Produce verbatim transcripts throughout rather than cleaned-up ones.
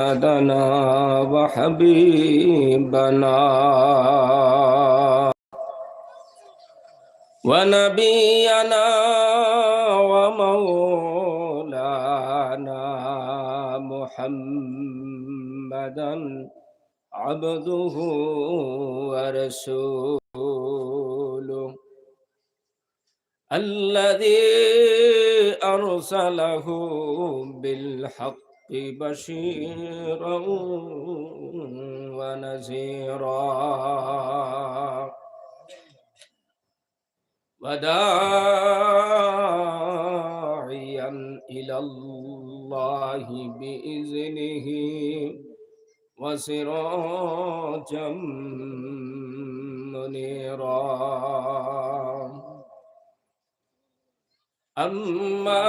سيدنا وحبيبنا ونبينا ومولانا محمدا عبده ورسوله الذي أرسله بالحق بشيرا ونذيرا وداعيا إلى الله بإذنه وسراجا منيرا. أما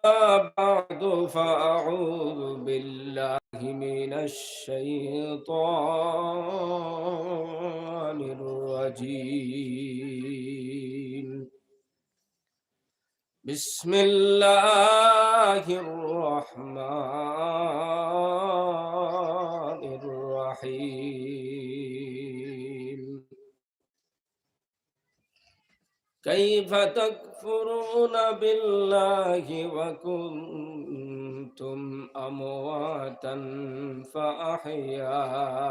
بعد، فأعوذ بالله من الشيطان الرجيم. بسم الله الرحمن الرحيم. كيف تكفرون بالله وكنتم أمواتا فأحياكم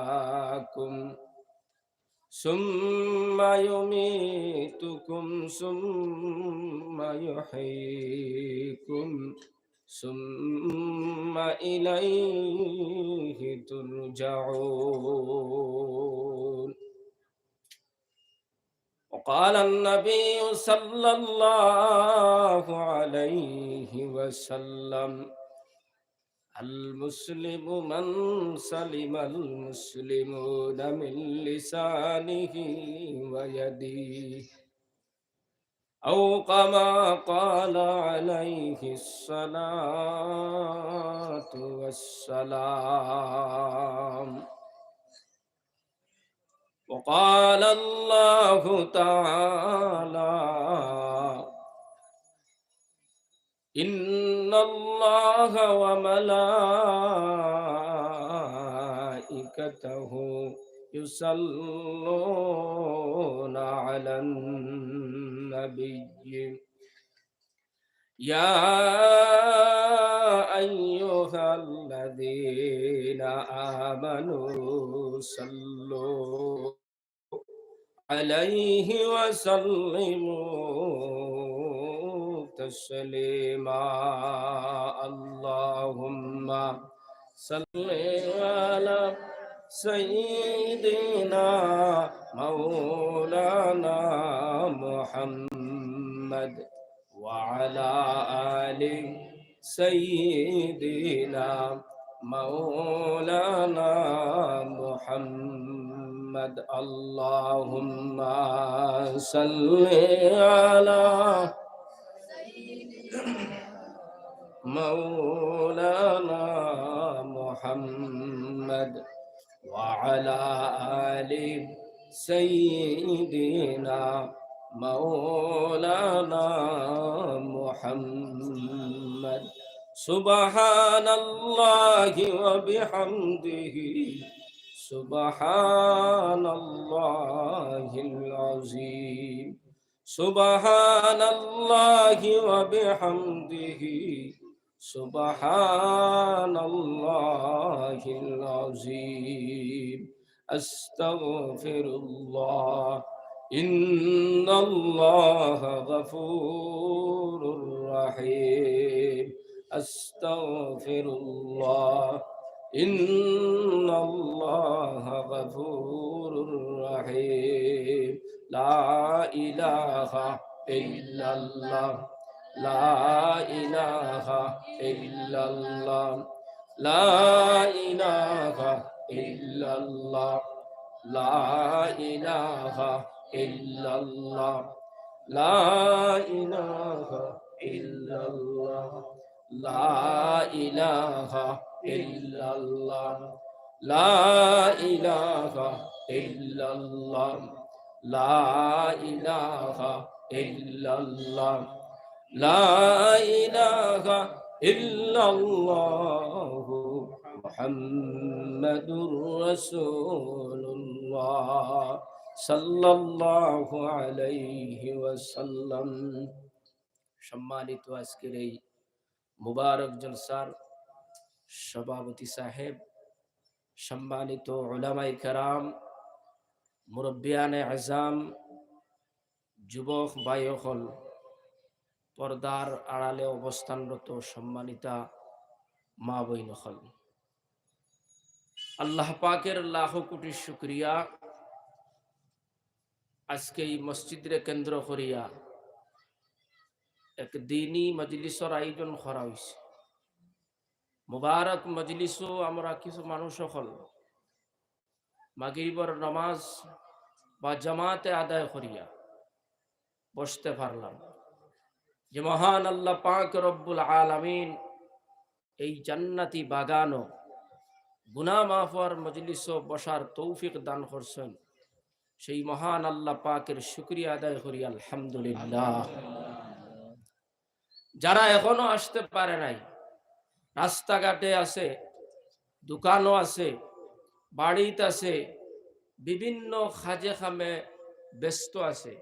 ثم يميتكم ثم يحييكم ثم إليه ترجعون. وقال النبي صلى الله عليه وسلم: المسلم من سلم المسلمون من لسانه ويده، أو كما قال عليه الصلاة والسلام. وقال الله تعالى: إن الله وملائكته يصلون على النبي، يا أيها الذين آمنوا صلوا عليه وسلموا تسليما. اللهم صل على سيدنا مولانا محمد وعلى آل سيدنا مولانا محمد. اللهم صل على مولانا محمد وعلى آل سيدنا مولانا محمد. سبحان الله وبحمده، سبحان الله العظيم، سبحان الله وبحمده، سبحان الله العظيم. أستغفر الله، إن الله غفور رحيم. أستغفر الله، إن الله غفور رحيم. لا إله إلا الله، لا إله إلا الله، لا إله إلا الله، لا إله إلا الله، لا إله إلا الله، لا إله إلا الله، لا إله إلا الله، لا إله إلا الله، لا إله إلا الله محمد رسول الله صلى الله عليه وسلم। সম্মানিত আজকের এই মুবারক জলসার সভাপতি সাহেব, সম্মানিত উলামায়ে কেরাম, মুরব্বিয়ানে আজাম, যুবক ভাই অকল, পর্দার আড়ালে অবস্থানরত সম্মানিতা মা বইন অকল, আল্লাহ পাকের লাখো কোটি শুকরিয়া। আজকে এই মসজিদরে কেন্দ্র করিয়া এক দিনী মজলিসর আয়োজন করা অইছে। মুবারক মজলিসো আমরা কিছু মানুষ অকল মাগরিবর নামাজ বা জামাতে আদায় করিয়া বসতে পারলাম। যে মহান আল্লাহ পাক রব্বুল আলামিন এই জান্নাতি বাগানো গুনাহ মাফর মজলিসো বসার তৌফিক দান করছেন, সেই মহান আল্লাহ পাকের শুকরিয়া আদায় করি, আলহামদুলিল্লাহ। যারা এখনো আসতে পারে নাই, রাস্তাঘাটে আছে, দোকানো আছে, বাড়িত আছে, বিভিন্ন কাজে কামে ব্যস্ত আছে,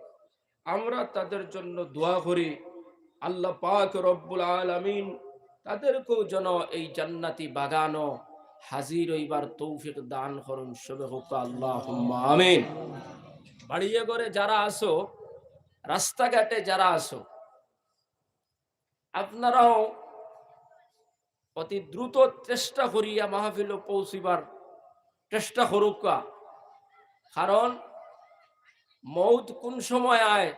আমরা তাদের জন্য দোয়া করি, আল্লাহ পাক রব্বুল আলামিন তাদেরকেও যেন এই জান্নাতি বাগানো হাজির হইবার তৌফিক দান করুন। সবে হোক আল্লাহুম্মা আমিন। বাড়িয়ে ঘরে যারা আছো, রাস্তাঘাটে যারা আছো, আপনারাও অতি দ্রুত চেষ্টা করিয়া মাহফিলো পৌঁছিবার চেষ্টা করুক্কা। কারণ মউত কোন সময় আয়,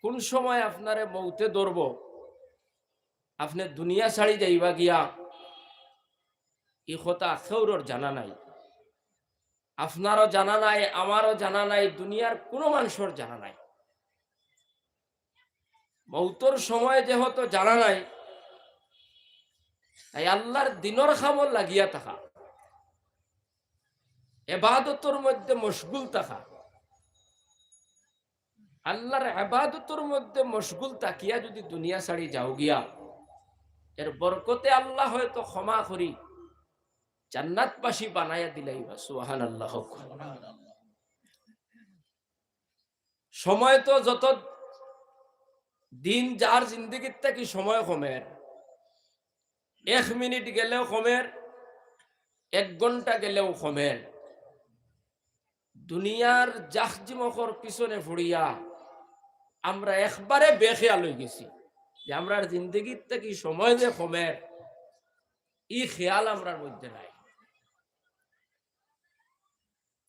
কোন সময় আপনারে মউতে ধরব, আপনে দুনিয়া ছাড়ি যাইবা গিয়া, ই কথা কেউরর জানা নাই। আপনারও জানা নাই, আমারও জানা নাই, দুনিয়ার কোনো মানুষর জানা নাই। মউতর সময় যেহেতু জানা নাই, তাই আল্লাহর দিনর কামো লাগিয়া থাকা, এবাদতর মধ্যে মশগুল থাকা, আল্লাহর এবাদতর মধ্যে মশগুল থাকিয়া যদি দুনিয়া ছাড়ি যাও গিয়া, এর বরকতে আল্লাহ হয়তো ক্ষমা করি জান্নাতবাসী বানাইয়া দিলাইবা। সুবহানাল্লাহ হোক। সময় তো যত দিন যার জিন্দেগির থাকি সময় কমের, এক মিনিট গেলেও কমের, এক ঘন্টা গেলেও কমের। দুনিয়ার জাকজমকর পিছনে পড়িয়া আমরা একবারে বেখেয়াল হয়ে গেছি যে আমরার জিন্দেগির থাকি সময় যে কমের, ই খেয়াল আমরার মধ্যে নাই।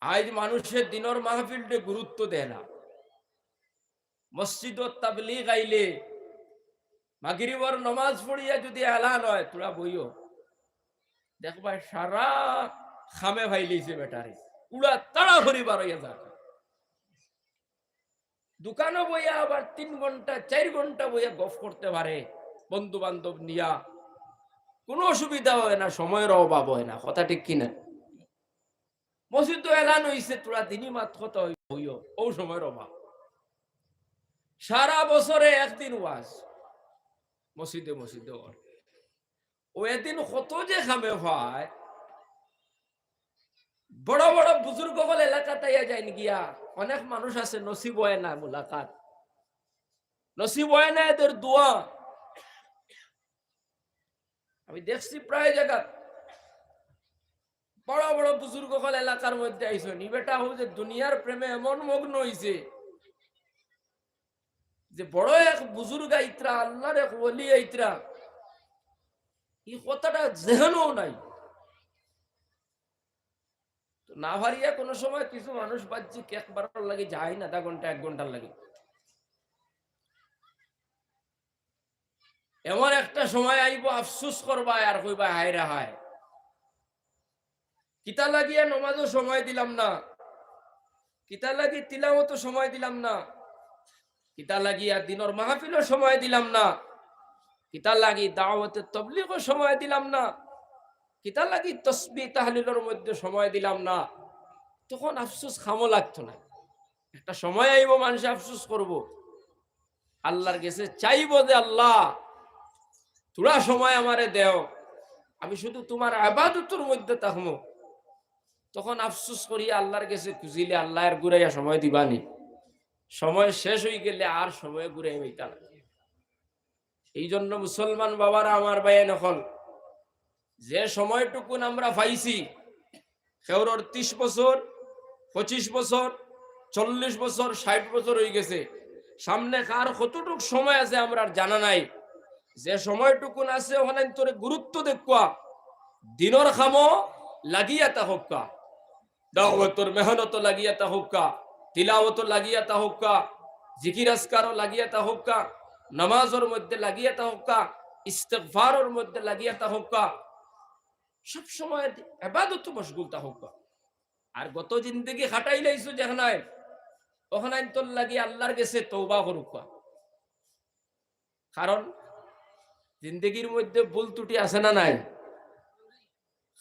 আজ মানুষে দিনর মাহফিলরে গুরুত্ব দেয় না। মসজিদো তাবলিগ আইলে মাগরিবর নমাজ পড়িয়া যদি এলান হয়, "তোরা বইও", দেখবা সারা কামে ফাইলিছে বেটারে, উড়া তাড়া করি বার হইয়া যায়। দোকানো বইয়া আবার তিন ঘন্টা, চার ঘন্টা বইয়া গফ করতে পারে বন্ধু বান্ধব নিয়া, কোনো অসুবিধা হয় না, সময়র অভাব হয় না। কথা ঠিক কিনা? মসজিদো এলান হইছে, "তোরা দিনই মাত কথা হই-, হইও", ও সময়র অভাব। সারা বছরে একদিন ওয়াজ মসজিদে মসজিদে অর। ও এদিন কত যে কামে পায়, বড় বড় বুজুর্গ অকল এলাকাত আইয়া যাইন গিয়া, অনেক মানুষ আছে নসিব হয় না মুলাকাত, নসিব হয় না এদের দোয়া। আমি দেখছি প্রায় জায়গাত বড় বড় বুজুর্গ অকল এলাকার মধ্যে আইছইন, ই বেটা হউ যে দুনিয়ার প্রেমে এমন মগ্ন হইছে যে বড় এক বুজুর্গ আইতরা, আল্লাহর এক ওলি আইতরা, ই কথাটা জেহেনও নাই। তো না পারিয়া কোনো সময় কিছু মানুষ বাহ্যিক একবারর লাগি যাইন, আধা ঘন্টা, এক ঘন্টার লাগি। এমন একটা সময় আইবো, আফসোস করবায় আর কইবায়, "হায় রে হায়, কিতা লাগিয়া নমাজও সময় দিলাম না, কিতা লাগি তিলাওয়াতও সময় দিলাম না, কিতা লাগিয়া দিনর মাহফিলও সময় দিলাম না, কিতা লাগি দাওয়াতে তবলিগও সময় দিলাম না, কিতা লাগি তসবিহ তাহলিলর মধ্যে সময় দিলাম না।" তখন আফসোস কামো লাগতো না। একটা সময় আইবো, মানুষে আফসোস করবো, আল্লাহর গেছে চাইবো যে, "আল্লাহ, থুড়া সময় আমারে দেও, আমি শুধু তুমার ইবাদতর মধ্যে থাকমু। তখন আফসোস করিয়া আল্লার গেছে খুজিলে আল্লায় আর ঘুরাইয়া সময় দিবা নি? সময় শেষ অইগেলে আর সময় ঘুরাই পাইতা না। এই জন্য মুসলমান বাবারা, আমার ভাইয়াইন অকল, যে সময়টুকুন আমরা পাইছি, কেউরর ত্রিশ বছর, পঁচিশ বছর, চল্লিশ বছর, ষাইট বছর অইগেছে, সামনে কার কতটুক সময় আছে আমরার জানা নাই। যে সময়টুকুন আছে অখানাইন্তরে গুরুত্ব দেউক্কা, দিনর কামো লাগিয়া থাকউক্কা, দাওয়াতর মেহনতো লাগিয়া থাকউক্কা, তিলাওয়াতো লাগিয়া থাকউক্কা, জিকির আজকারো লাগিয়া থাকউক্কা, নামাজর মধ্যে লাগিয়া থাকউক্কা, ইস্তেগফারর মধ্যে লাগিয়া থাকউক্কা, সব সময় ইবাদতো মশগুল থাকউক্কা। আর গত জিন্দেগি কাটাইলাইছো যেখানায়, অখানাইন্তর লাগি আল্লার গেছে তওবা করউক্কা। কারণ জিন্দেগির মধ্যে ভুল ত্রুটি আছে না নাই?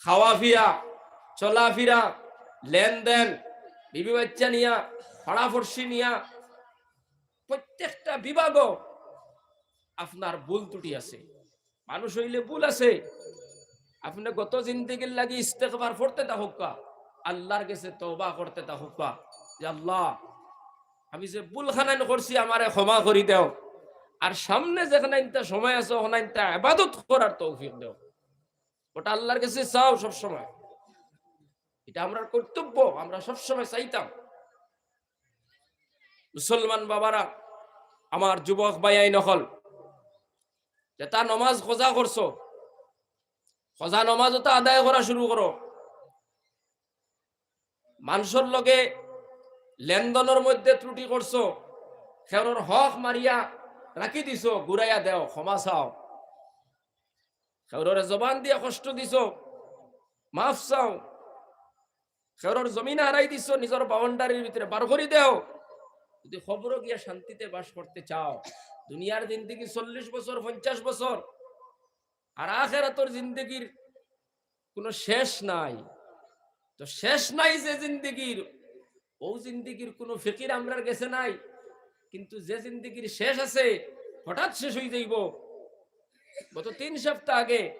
খাওয়া ফিয়া, চলাফিরা, লেনদেন, বিবি বাচ্চা নিয়া, পড়াপড়শি নিয়া, প্রত্যেকটা বিভাগো আপনার ভুল ত্রুটি আছে। মানুষ অইলে ভুল আছে। আপনে গত জিন্দেগির লাগি ইস্তেগফার পড়তে থাকউক্কা, আল্লার গেছে তওবা করতে থাকউক্কা যে, "আল্লাহ, আমি যে ভুলখানাইন করছি, আমারে ক্ষমা করি দেও, আর সামনে যেখানাইন্তা সময় আছে, অখানাইন্তা ইবাদত করার তৌফিক দেও।" ওটা আল্লার গেছে চাও সব সময়। ইটা আমরার কর্তব্য, আমরা সব সময় চাইতাম। মুসলমান বাবারা, আমার যুবক ভাইয়াইন অকল, যেতা নমাজ কাজা করছো, কাজা নমাজ ওতা আদায় করা শুরু করো। মানষর লগে লেনদেনর মধ্যে ত্রুটি করছো, কেউরর হক মারিয়া রাখি দিছো, ঘুরাইয়া দেও, ক্ষমা চাও। কেউররে জবান দিয়া কষ্ট দিছো, মাফ চাও। কেউরর জমিন হারাই দিছো, নিজর বাউন্ডারির ভিতরে বার করি দেও। যদি কবরো গিয়া শান্তিতে বাস করতে চাও, দুনিয়ার জিন্দেগি চল্লিশ বছর, পঞ্চাশ বছর, আর আখেরাতর জিন্দেগির কোনো শেষ নাই। তো শেষ নাই যে জিন্দেগির, অউ জিন্দেগির কোনো ফিকির আমরার গেছে নাই। কিন্তু যে জিন্দেগির শেষ আছে, হঠাৎ শেষ অই যাইবো। গত তিন সপ্তাহ আগে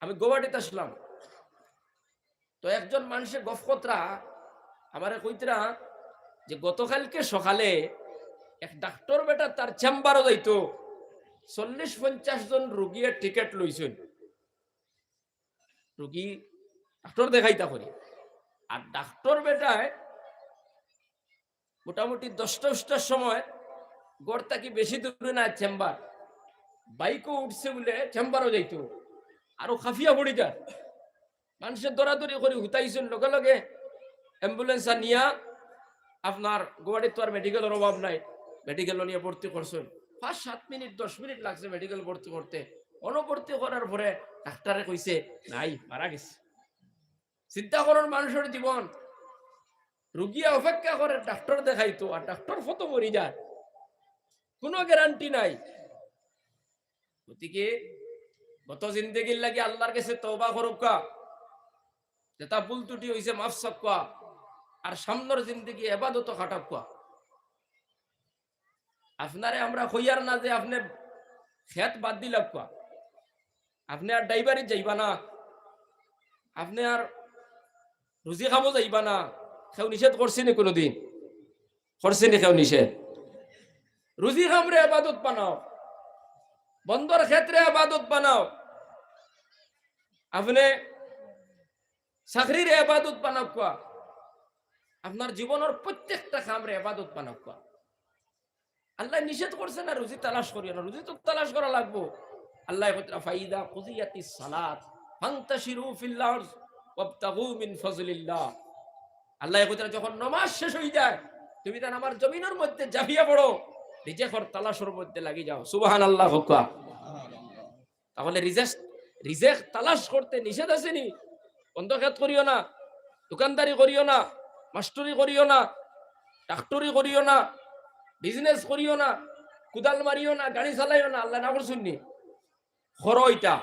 আমি গৌহাটিত আছলাম, তো একজন মানষে গফ করতরা, আমারে কইতরা যে গতকালকে সকালে এক ডাক্তর বেটা তার চেম্বারো যাইতো, চল্লিশ পঞ্চাশ জন রুগীয়ে টিকেট লইছইন, রুগী ডাক্তর দেখাইতা করি। আর ডাক্তর বেটায় মোটামুটি দশটা উষ্টার সময় ঘর থাকি বেশি দূরে না চেম্বার, বাইকো উঠছে বুলে চেম্বারো যাইতো, আরো কাফিয়া পড়ি যার। মানষে দৌড়াদৌড়ি করি হুতাইছইন, লগে লগে ambulance আনিয়া আপনার গৌহাটিত তো আর মেডিকেলর অভাব নাই, মেডিকেলো নিয়া ভর্তি করছইন। পাঁচ সাত মিনিট, দশ মিনিট লাগছে মেডিকেল ভর্তি করতে। অনো ভর্তি করার পরে ডাক্তরে কইছে, "নাই, মারা গেছে।" চিন্তা করইন মানষর জীবন, রুগীয়ে অপেক্ষা করে ডাক্তর দেখাইতো, আর ডাক্তর ফতো মরি যায়, কোনো গ্যারান্টি নাই। গতিকে গত জিন্দেগির লাগি আল্লার গেছে তওবা করউক্কা, যেতা ভুল ত্রুটি অইছে মাফ চাউক্কা, আর সামনর জিন্দেগি এবাদতো কাটাউক্কা। আপনারে আমরা কইয়ার না যে আপনে খেত বাদ দিলাউক্কা, আপনে আর ড্রাইভারিত যাইবা না, আপনে আর রুজি কামো যাইবা না, কেউ নিষেধ করছে নি কোনোদিন? করছে নি কেউ নিষেধ? রুজি কামরে এবাদত বানাও, বন্দর খেতরে এবাদত বানাও, আপনে চাকরিরে এবাদত বানাউক্কা, আপনার জীবনর প্রত্যেকটা কামরে এবাদত বানাউক্কা। আল্লায় নিষেধ করছে না রুজি তালাশ করিও না, রুজি তো তালাশ করা লাগবো। আল্লায় কইতরা, "ফাইদা কুদিয়াতিস সালাত ফান্তাশিরু ফিল আরদ ওয়াবতাগু মিন ফাজলিল্লাহ।" আল্লায় কইতরা, "যখন নমাজ শেষ অই যায়, তুমি তান আমার জমিনর মধ্যে ঝাঁপিয়া পড়ো, রিজেকর তালাশর মধ্যে লাগি যাও।" সুবহানাল্লাহ কউক্কা। তাহলে রিজেক, রিজেক তালাশ করতে নিষেধ আছে নি? বন্দর খেত করিও না, দোকানদারি করিও না, মাস্টরি করিও না, ডাক্তরি করিও না, বিজনেস করিও না, কুদাল মারিও না, গাড়ি চালাইও না, আল্লায় না করছইন নি? করো ইতা,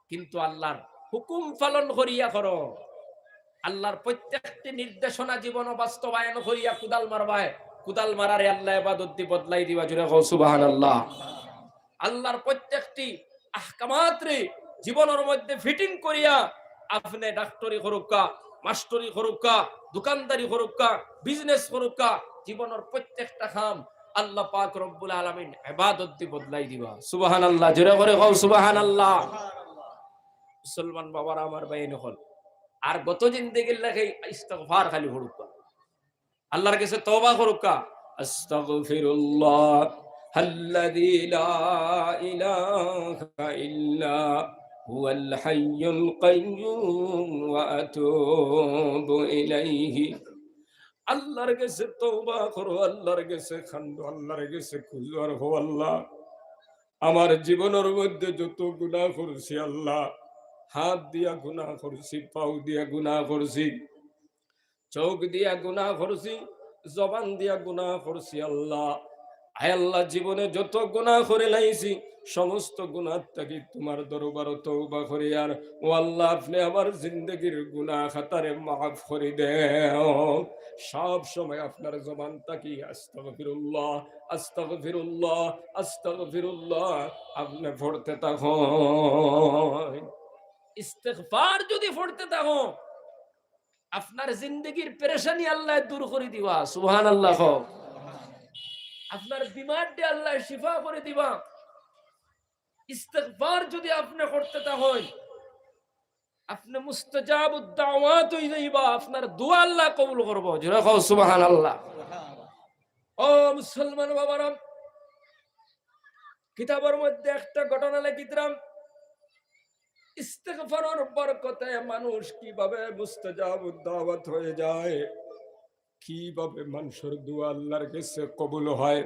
কিন্তু আল্লার হুকুম পালন করিয়া করো। আল্লার প্রত্যেকটি নির্দেশনা জীবনো বাস্তবায়ন করিয়া কুদাল মারবায়, কুদাল মারারে আল্লায় এবাদত দি বদলাই দিবা। জোরে কও সুবহানাল্লাহ। আল্লার প্রত্যেকটি আহকামাতরে জীবনর মধ্যে ফিটিং করিয়া আপনে ডাক্তারি করউক্কা, মাস্টরি করউক্কা, দোকানদারি করউক্কা, বিজনেস করউক্কা, জীবনর প্রত্যেকটা কাম আল্লাহ পাক রব্বুল আলামিন ইবাদত দি বদলাই দিবা। সুবহানাল্লাহ, জোরে করি কও সুবহানাল্লাহ। মুসলমান বাবারা আমার, ভাইয়াইন অকল, আর গত জিন্দেগির লাগি ইস্তেগফার খালি করউক্কা, আল্লাহর গেছে তওবা করউক্কা। আস্তাগফিরুল্লাহ আল্লাযী লা ইলাহা ইল্লা হুয়াল হাইয়ুল কাইয়্যুম ওয়া আতুবু ইলাইহি। আল্লাহর গেছে তওবা করো, আল্লাহর গেছে কান্দো, আল্লাহর গেছে খুঁজো আর কও, আল্লাহ, আমার জীবনর মধ্যে যত গুনাহ করছি আল্লাহ, হাত দিয়া গুনাহ করছি, পাও দিয়া গুনাহ করছি, চউখ দিয়া গুনাহ করছি, জবান দিয়া গুনাহ করছি আল্লাহ। আয় আল্লাহ, জীবনে যত গুনাহ করিলাইছি, সমস্ত গুনাহ থাকি তুমার দরবারো তওবা করি। আর ও আল্লাহ, আপনে আমার জিন্দেগির গুনাহ খাতারে মাফ করি দেও। সব সময় আপনার জবান থাকি আস্তাগফিরুল্লাহ, আস্তাগফিরুল্লাহ, আস্তাগফিরুল্লাহ আপনে পড়তে থাকইন। ইস্তেগফার যুদি পড়তে থাকো, আপনার জিন্দেগির পেরেশানি আল্লায় দূর করি দিবা। সুবহানাল্লাহ কও। আপনার বিমাররে আল্লায় শিফা করি দিবা। ইস্তেগফার যুদি আপনে করতে থাকইন, আপনে মুস্তাজাবুদ দাওয়াত অইযাইবা, আপনার দোয়া আল্লায় কবুল করবো। জোরে কও সুবহানাল্লাহ। ও মুসলমান বাবারা, কিতাবর মধ্যে একটা ঘটনা লেখিতরাম, ইস্তেগফারর বরকতে মানুষ কিভাবে মুস্তাজাবুদ দাওয়াত হয়ে যায়, কিভাবে মানুষর দোয়া আল্লাহর গেছে কবুল হয়।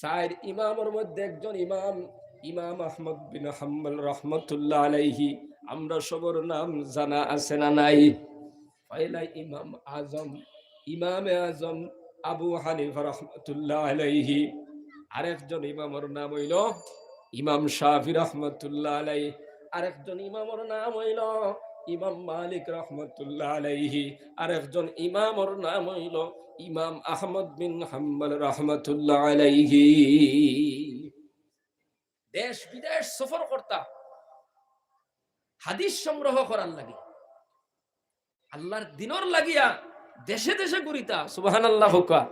চাইর ইমামর মধ্যে একজন ইমাম, ইমাম আহমদ বিন হাম্বল রহমতুল্লাহ আলাইহি, আমরা সবর নাম জানা আছে না নাই? পয়লা ইমাম আজম, ইমামে আজম আবু হানিফা রহমতুল্লাহ আলাইহি। আরেকজন ইমামর নাম অইলো ইমাম শাফি রহমতুল্লাহ আলাইহি। আরেকজন ইমামর নাম অইলো ইমাম মালিক রহমতুল্লাহ আলাইহি। আরেকজন ইমামর নাম অইলো ইমাম আহমদ বিন হাম্বল রহমতুল্লাহ আলাইহি। দেশ বিদেশ সফর করতা, হাদিস সংগ্রহ করার লাগি, আল্লাহর দিনর লাগিয়া দেশে দেশে ঘুরিতা। সুবহানাল্লাহ কউক্কা।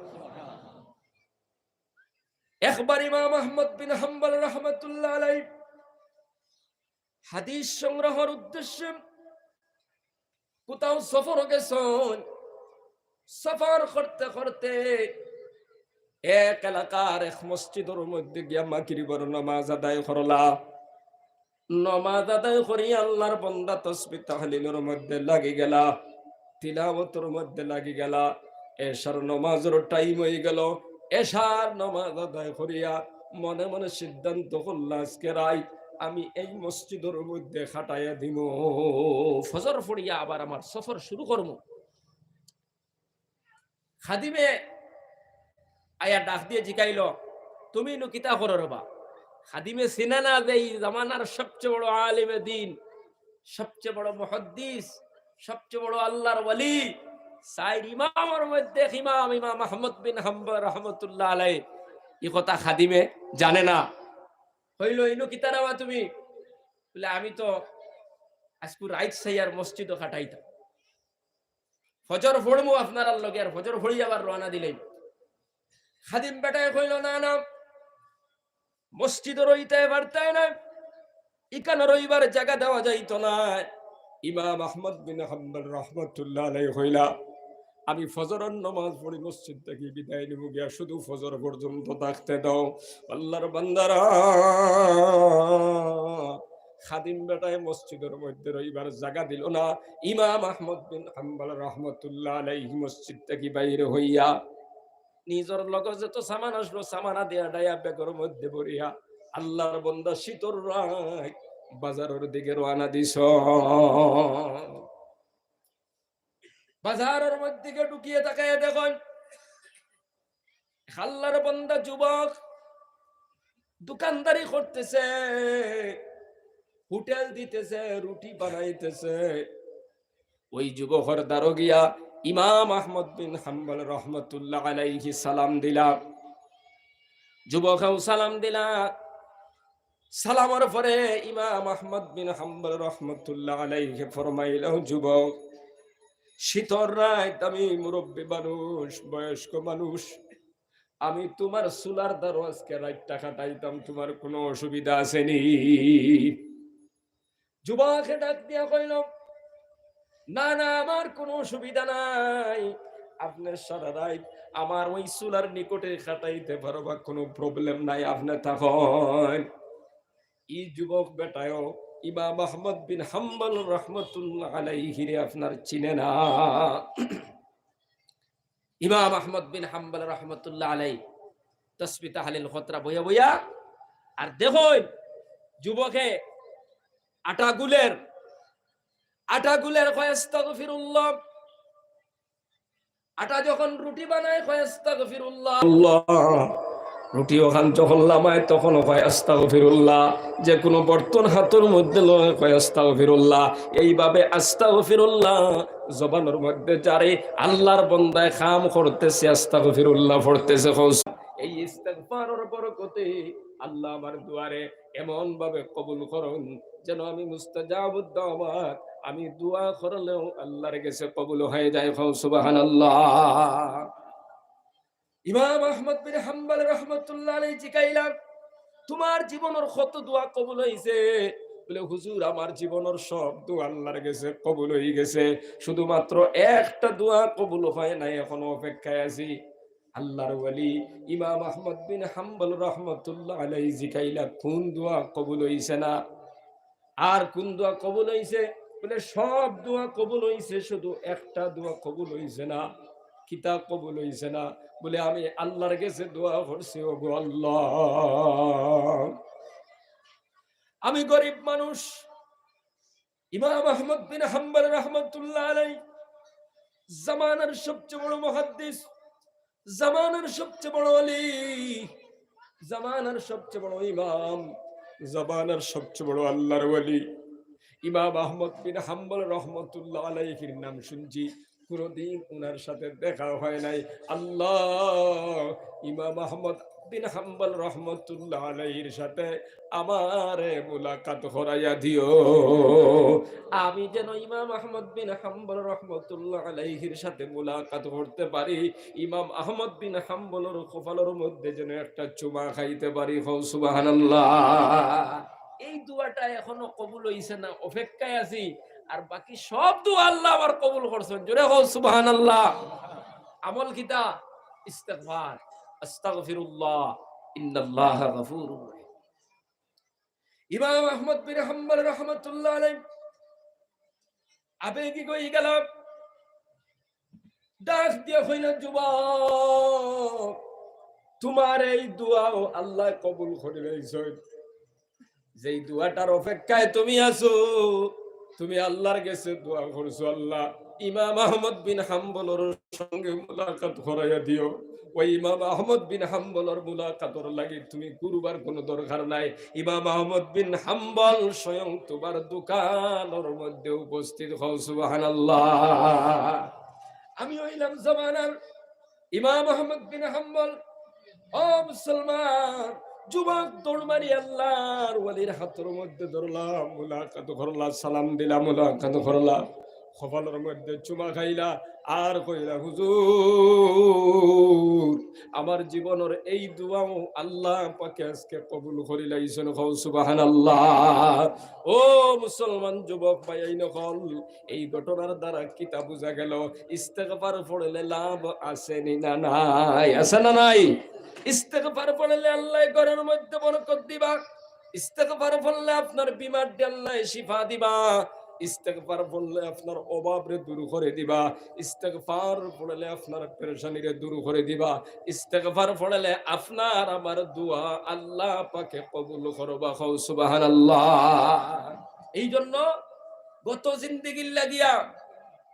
একবার ইমাম আহমদ বিন হাম্বল রহমতুল্লাহ আলাইহি হাদিস সংগ্রহর উদ্দেশ্যে কোথাও সফর গেছইন। সফর করতে করতে এক এলাকার এক মসজিদর মধ্যে গিয়া মাগরিবর নামাজ আদায় করলা। নামাজ আদায় করি আল্লাহর বান্দা তসবিহ তাহলিলর মধ্যে লাগি গেলা, তিলাওয়াতর মধ্যে লাগি গেলা। এশার নামাজর টাইম অই গেল। এশার নামাজ আদায় করিয়া মনে মনে সিদ্ধান্ত করলা, আজকে রাইত আমি এই মসজিদর মধ্যে কাটাইয়া দিমু। ফজর পড়িয়া আবার আমার সফর শুরু করমু। খাদিমে আইয়া ডাক দিয়া জিকাইল, "তুমি ইনো কিতা করো রেবা?" খাদিমে চিনে না যে ই জামানার সবচেয়ে বড় আলিমে দিন, সবচেয়ে বড় মুহাদ্দিস, সবচেয়ে বড় আল্লাহর ওলি, চাইর ইমামর মধ্যে এক ইমাম, ইমাম আহমদ বিন হাম্বল রহমতুল্লাহ আলাইহি। ই কথা খাদিমে জানে না। কইল, "ইনো কিতা রেবা তুমি?" বলে, "আমি তো আইজকু রাইত চাইয়ার মসজিদো কাটাইতাম।" ফজর পড়মু আপনারার লগে, আর ফজর পড়ি আবার রওয়ানা দিলাইমু। খাদিম বেটায় কইল, "না, না, মসজিদো রইতায় পারতায় না, ইখানো রইবার জাগা দেওয়া যাইতো না।" ইমাম আহমদ বিন হাম্বল রহমতুল্লাহ আলাইহি কইলা, "আমি ফজরর নামাজ পড়ি মসজিদ থাকি বিদায় নিমু গিয়া, শুধু ফজর পর্যন্ত থাকতে দাও।" আল্লাহর বান্দারা, খাদিম বেটায় মসজিদর মধ্যে রইবার জাগা দিল না। ইমাম আহমদ বিন হাম্বল রহমতুল্লাহ আলাইহি মসজিদ থাকি বাইরে হইয়া নিজর লগে যত সামান আসলো, সামান আদিয়া ডাইয়া ব্যাগর মধ্যে ভরিয়া আল্লাহর বান্দা শীতর রাইত বাজারর দিকে রওয়ানা দিছ। বাজারর মধ্যে ঢুকিয়া তাকাইয়া দেখইন, আল্লাহর বান্দা যুবক দোকানদারি করতেছে, হোটেল দিতেছে, রুটি বানাইতেছে। ওই যুবকর দ্বারো গিয়া ইমাম আহমদ বিন হাম্বল রহমতুল্লাহ আলাইহি সালাম দিলা। যুবকেও সালাম দিলা। সালামর পরে ইমাম আহমদ বিন হাম্বল রহমতুল্লাহ আলাইহি ফরমাইল, "যুবক, শীতর রাইত, আমি মুরব্বী মানুষ, বয়স্ক মানুষ, আমি তুমার চুলার দ্বারো আজকে রাইতটা কাটাইতাম, তুমার কুনু অসুবিধা আছে নি?" যুবকে ডাক দিয়া কইল, "না, না, আমার কুনু অসুবিধা নাই, আপনে সারা রাইত আমার ওই চুলার নিকটে কাটাইতে পারবা, কুনু problem নাই, আপনে থাকইন।" ই যুবক বেটায়ও ইমাম আহমদ বিন হাম্বল রহমতুল্লাহ আলাইহিরে আপনার চিনে না। ইমাম আহমদ বিন হাম্বল রহমতুল্লাহ আলাই তসবি তাহলিল খতরা বইয়া বইয়া আর দেখইন, যুবকে আটা গুলের, আটা গুলের কয় আস্তাগফিরুল্লাহ, আটা যখন রুটি বানায় কয় আস্তাগফিরুল্লাহ, আল্লাহ, রুটি ওখান যখন লামায় তখন কয় আস্তাগফিরুল্লাহ, যে কুনু বর্তন হাতর মধ্যে লয় কয় আস্তাগফিরুল্লাহ। এইভাবে আস্তাগফিরুল্লাহ জবানর মধ্যে জারি, আল্লাহর বন্দায় কাম করতেছে, আস্তাগফিরুল্লাহ পড়তেছে। কও, এই ইস্তেগফারর বরকতে আল্লাহ আমার দোয়ারে এমন ভাবে কবুল করইন, যেন আমি মুস্তাজাবুদ দাওয়াত, আমি দোয়া করলেও আল্লাহর গেছে কবুল হয়ে যায়। কও সুবহানাল্লাহ। ইমাম আহমদ বিন হাম্বল রহমতুল্লাহ আলাইহি জিকাইলা, "তুমার জীবনর কত দোয়া কবুল হইছে?" বলে, "হুজুর, আমার জীবনর সব দোয়া আল্লাহর গেছে কবুল হই গেছে, শুধুমাত্র একটা দোয়া কবুল হয় নাই, এখনো অপেক্ষায় আছি।" আল্লাহর ওলি ইমাম আহমদ বিন হাম্বল রহমতুল্লাহ আলাইহি জিকাইলা, "কুন দোয়া কবুল হইছে না? আর কুন দোয়া কবুল হইছে?" বলে, "সব দোয়া কবুল হইছে, শুধু একটা দোয়া কবুল হইছে না।" "কিতা কবুল হইছে না?" বলে, "আমি আল্লাহর গেছে দোয়া করছি, ওগো আল্লাহ, আমি গরিব মানুষ।" ইমাম আহমদ বিন হাম্বল রহমতুল্লাহ আলাই, জামানার সবচেয়ে বড় মুহাদ্দিস, জামানার সবচেয়ে বড় আলী, জামানার সবচেয়ে বড় ইমাম, জামানার সবচেয়ে বড় আল্লাহর ওলি, ইমাম আহমদ বিন হাম্বল রহমতুল্লাহ আলাইহির নাম শুনছি, কোনোদিন ওনার সাথে দেখা হয় নাই। আল্লাহ, ইমাম আহমদ বিন হাম্বল রহমতুল্লাহ আলাইহির সাথে আমারে মুলাকাত করাইয়া দিও, আমি যেন ইমাম আহমদ বিন হাম্বল রহমতুল্লাহ আলাইহির সাথে মুলাকাত করতে পারি। ইমাম আহমদ বিন হাম্বলর কপালর মধ্যে যেন একটা চুমা খাইতে পারি। কও সুবহানাল্লাহ। এই দোয়াটা এখনো কবুল হইছে না, অপেক্ষায় আছি। আর বাকি সব দোয়া আল্লাহ আমার কবুল করছেন। জোরে কও সুবহানাল্লাহ। আমল কিতা? ইস্তেগফার, আস্তাগফিরুল্লাহ, ইন্নাল্লাহা গাফুরুর রহিম। ইমাম আহমদ বিন হাম্বল রহমতুল্লাহ আলাইহি আবেগিক হয়ে গেলাম, ডাক দিয়া কইলেন, "যুবক, তুমার এই দোয়াও আল্লাহ কবুল করি লাইছইন। যেই দোয়াটার অপেক্ষায় তুমি আছো, তুমি আল্লাহর গেছে দোয়া করছো, আল্লাহ, ইমাম আহমদ বিন হাম্বলর সঙ্গে মুলাকাত করাইয়া দিও।" ওই ইমাম আহমদ বিন হাম্বলর মুলাকাতর লাগি তুমি ঘুরবার কোনো দরকার নাই। ইমাম আহমদ বিন হাম্বল স্বয়ং তুমার দোকানর মধ্যে উপস্থিত। কও সুবহানাল্লাহ। আমি হইলাম জমানার ইমাম আহমদ বিন হাম্বল। ও মুসলমান, যুবক দৌড় মারি আল্লাহর ওলির হাতর মধ্যে ধরলাম, মুলাকাত করলা, সালাম দিলা, মুলাকাত করলা। কপালর মধ্যে চুমা খাইলা, আর কইলা, "হুজুর, আমার জীবনর এই দোয়াও আল্লাহ পাকে আজকে কবুল করি লাইছইন।" কও সুবহানাল্লাহ। ও মুসলমান যুবক ভাইয়াইন অকল, এই ঘটনার দ্বারা কিতা বুঝা গেল? ইস্তেগফার পড়লে লাভ আছে নি না নাই? আছে না নাই? ইস্তেগফার পড়লে আল্লাহ ঘরর মধ্যে বরকত দিবা। ইস্তেগফার পড়লে আপনার বিমার আল্লাহ শিফা দিবা। ইস্তেগফার পড়লে আপনার অভাবরে দূর করে দিবা। ইস্তেগফার পড়লে আপনার পেরেশানিরে দূর করে দিবা। ইস্তেগফার পড়লে আপনার আমার দোয়া আল্লাহ পাকে কবুল করবা। কও সুবহানাল্লাহ। এই জন্য গত জিন্দেগির লাগিয়া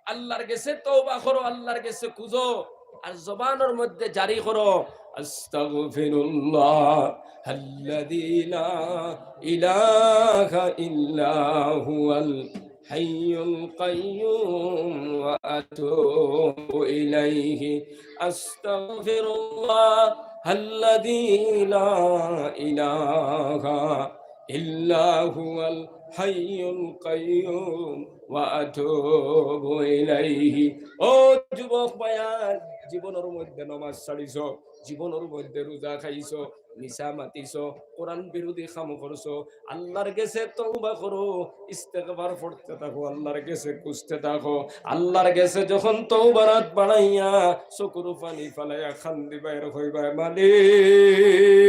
আল্লাহর গেছে তওবা করো, আল্লাহর গেছে খুঁজো, আর জবানর মধ্যে জারি করো, আস্তাগফিরুল্লাহ আল্লাযী লা ইলাহা ইল্লা হুয়াল হাইয়ুল কাইয়্যুম ওয়া আতুবু ইলাইহি। আস্তাগফিরুল্লাহ আল্লাযী লা ইলাহা ইল্লা হুয়াল হাইয়ুল কাইয়ুম ওয়া আতুবু ইলাইহি। ও যুবক ভাইয়াইন, জীবনর মধ্যে নমাজ ছাড়িছো, জীবনর মধ্যে রোজা খাইছো, মিছা মাতিছো, কোরআন বিরোধী কাম করছো, আল্লার গেছে তওবা করো, ইস্তেগফার পড়তে থাকো, আল্লার গেছে খুঁজতে থাকো। আল্লার গেছে যখন তওবার আত বাড়াইয়া চকুর পানি ফালাইয়া কান্দিবায় আর কইবায়, মালিক,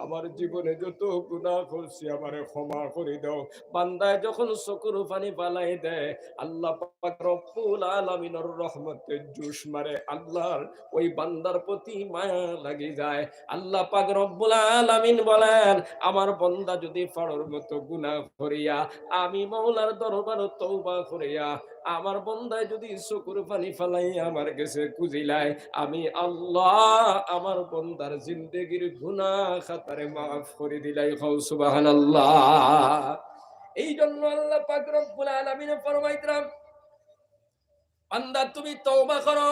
আমার জীবনে যত গুনাহ করছি, আমারে ক্ষমা করি দাও। বান্দায় যখন চকুর পানি ফালাই দেয়, আল্লাহ পাক রব্বুল আলামিনর রহমতে জোশ মারে, আল্লাহর ওই বান্দার প্রতি মায়া লাগি যায়। আল্লাহ পাক রব্বুল আলামিন বলেন, আমার বান্দা যদি পাড়র মতো গুনাহ করিয়া আমি মওলার দরবারো তওবা করিয়া আমার বান্দায় যদি চকুর পানি ফালাইয়া আমার গেছে খুঁজিলায়, আমি আল্লাহ আমার বান্দার জিন্দেগির গুনাহ খাতারে মাফ করি দিলাই। কও সুবহানাল্লাহ। এই জন্য আল্লাহ পাক রব্বুল আলামিনে ফরমাইতরা, বান্দা, তুমি তওবা করো,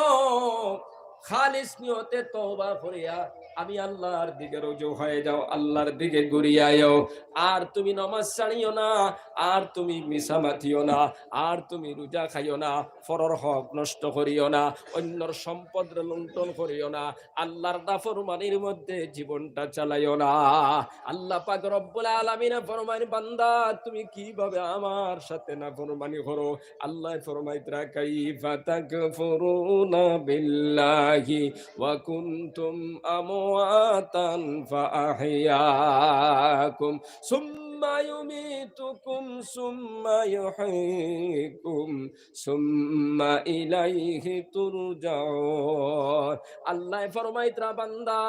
খালিস নিয়তে তওবা করিয়া আমি আল্লাহর দিকে রুজু হয়ে যাও, আল্লাহর দিকে ঘুরিয়া আও। আর তুমি নমাজ ছাড়িও না, আর তুমি মিছা মাতিও না, আর তুমি রোজা খাইও না, পরর হক নষ্ট করিও না, অন্যর সম্পদরে লুণ্ঠন করিও না, আল্লাহর নাফরমানির মধ্যে জীবনটা চালাইও না। আল্লাহ পাক রব্বুল আলামিনে ফরমাইন, বান্দা, তুমি কিভাবে আমার সাথে নাফরমানি করো? আল্লায় ফরমাইতরা, কাইফা তাকফুরুনা বিল্লাহি ওয়া কুনতুম আমওয়াতান ফাআহইয়াকুম সুম্মা ইউমীতুকুম সুম্মা ইউহয়ীকুম সুম্মা ইলাইহি তুরজাউন। আল্লায় ফরমাইতরা, বান্দা,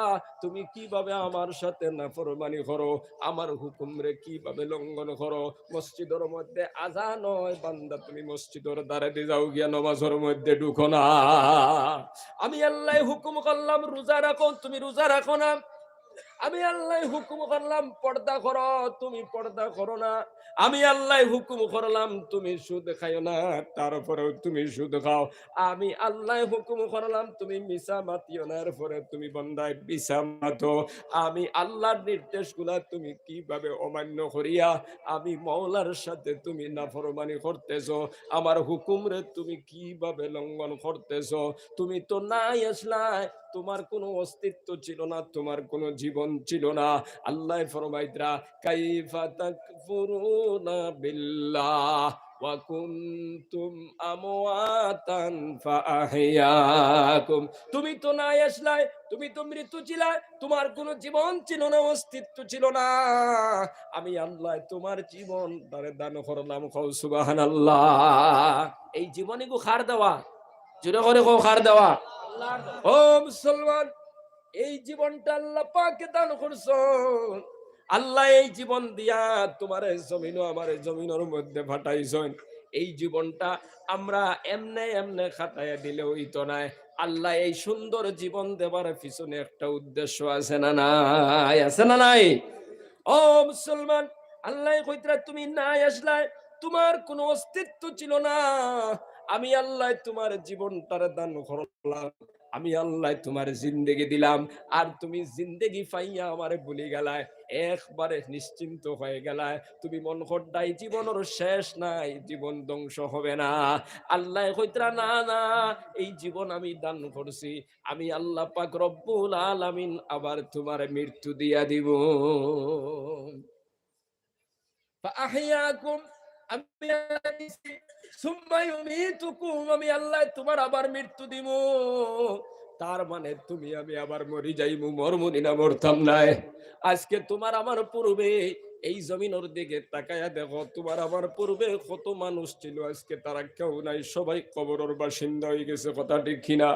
তুমি কিভাবে আমার সাথে নাফরমানি করো, আমার হুকুমরে কিভাবে লঙ্ঘন করো? মসজিদর মধ্যে আজান অয়, বান্দা, তুমি মসজিদর ধারেদি যাও গিয়া, নমাজর মধ্যে ঢুকো না। আমি আল্লায় হুকুম করলাম রোজা রাখো, তুমি রোজা রাখো না। আমি আল্লায় হুকুম করলাম পর্দা করো, তুমি পর্দা করো না। আমি আল্লায় হুকুম করলাম তুমি সুদ খাইও না, তারপরেও তুমি সুদ খাও। আমি আল্লায় হুকুম করলাম তুমি মিছা মাতিও না, এরপরে তুমি বান্দায় মিছা মাতো। আমি আল্লাহর নির্দেশগুলা তুমি কিভাবে অমান্য করিয়া আমি মওলার সাথে তুমি নাফরমানি করতেছো, আমার হুকুমরে তুমি কিভাবে লঙ্ঘন করতেছো? তুমি তো নাই আসলায়, তোমার কোনো অস্তিত্ব ছিল না, তোমার কোনো জীবন ছিল না। আল্লায় ফরমাইতরা, কাইফা তাকফুরুনা বিল্লাহ ওয়া কুনতুম আমওয়াতান ফাআহইয়াকুম। তুমি তো নাই আসলায়, তুমি তো মৃত ছিলায়, তোমার কোনো জীবন ছিল না, অস্তিত্ব ছিল না। আমি আল্লায় তোমার জীবনটারে দান করলাম। কও সুবহানাল্লাহ। এই জীবন ইগু কার দেওয়া? জোরে করি কও, কার দেওয়া? ও মুসলমান, এই জীবনটা আল্লাহ পাকে দান করছইন। আল্লায় এই জীবন দিয়া তোমারে জমিনো আমারে জমিনর মধ্যে পাঠাইছইন। এই জীবনটা আমরা এমনে এমনে কাটাইয়া দিলে অইতো নায়। আল্লায় এই সুন্দর জীবন দেবার পিছনে একটা উদ্দেশ্য আছে না নাই? আছে না নাই? ও মুসলমান, আল্লায় কইতরা তুমি নাই আসলায়, তোমার কোনো অস্তিত্ব ছিল না। আমি আল্লায় তোমার জীবনটারে দান করলাম, আমি আল্লায় তোমার জিন্দেগি দিলাম, আর তুমি জিন্দেগি পাইয়া আমারে ভুলি গেলায়, একবারে নিশ্চিন্ত হয়ে গেলায়। তুমি মন করতায় জীবনর শেষ নাই, জীবন ধ্বংস হবে না। আল্লায় কইতরা না, না, এই জীবন আমি দান করছি, আমি আল্লাহ পাক রব্বুল আলামিন আবার তোমারে মৃত্যু দিয়া দিমু। ফাআহইয়াকুম, আমি আল্লাহ দিছি। সুম্মা ইউমীতুকুম, আমি আল্লায় তোমার আবার মৃত্যু দিমু। তার মানে তুমি আমি আবার মরি যাইমু, মরমুনি না মরতাম নায়? আজকে তোমার আমার পূর্বে এই জমিনর দিকে তাকাইয়া দেখো, তোমার আমার পূর্বে কত মানুষ ছিল, আজকে তারা কেউ নাই, সবাই কবরর বাসিন্দা হয়ে গেছে। কথা ঠিক কিনা?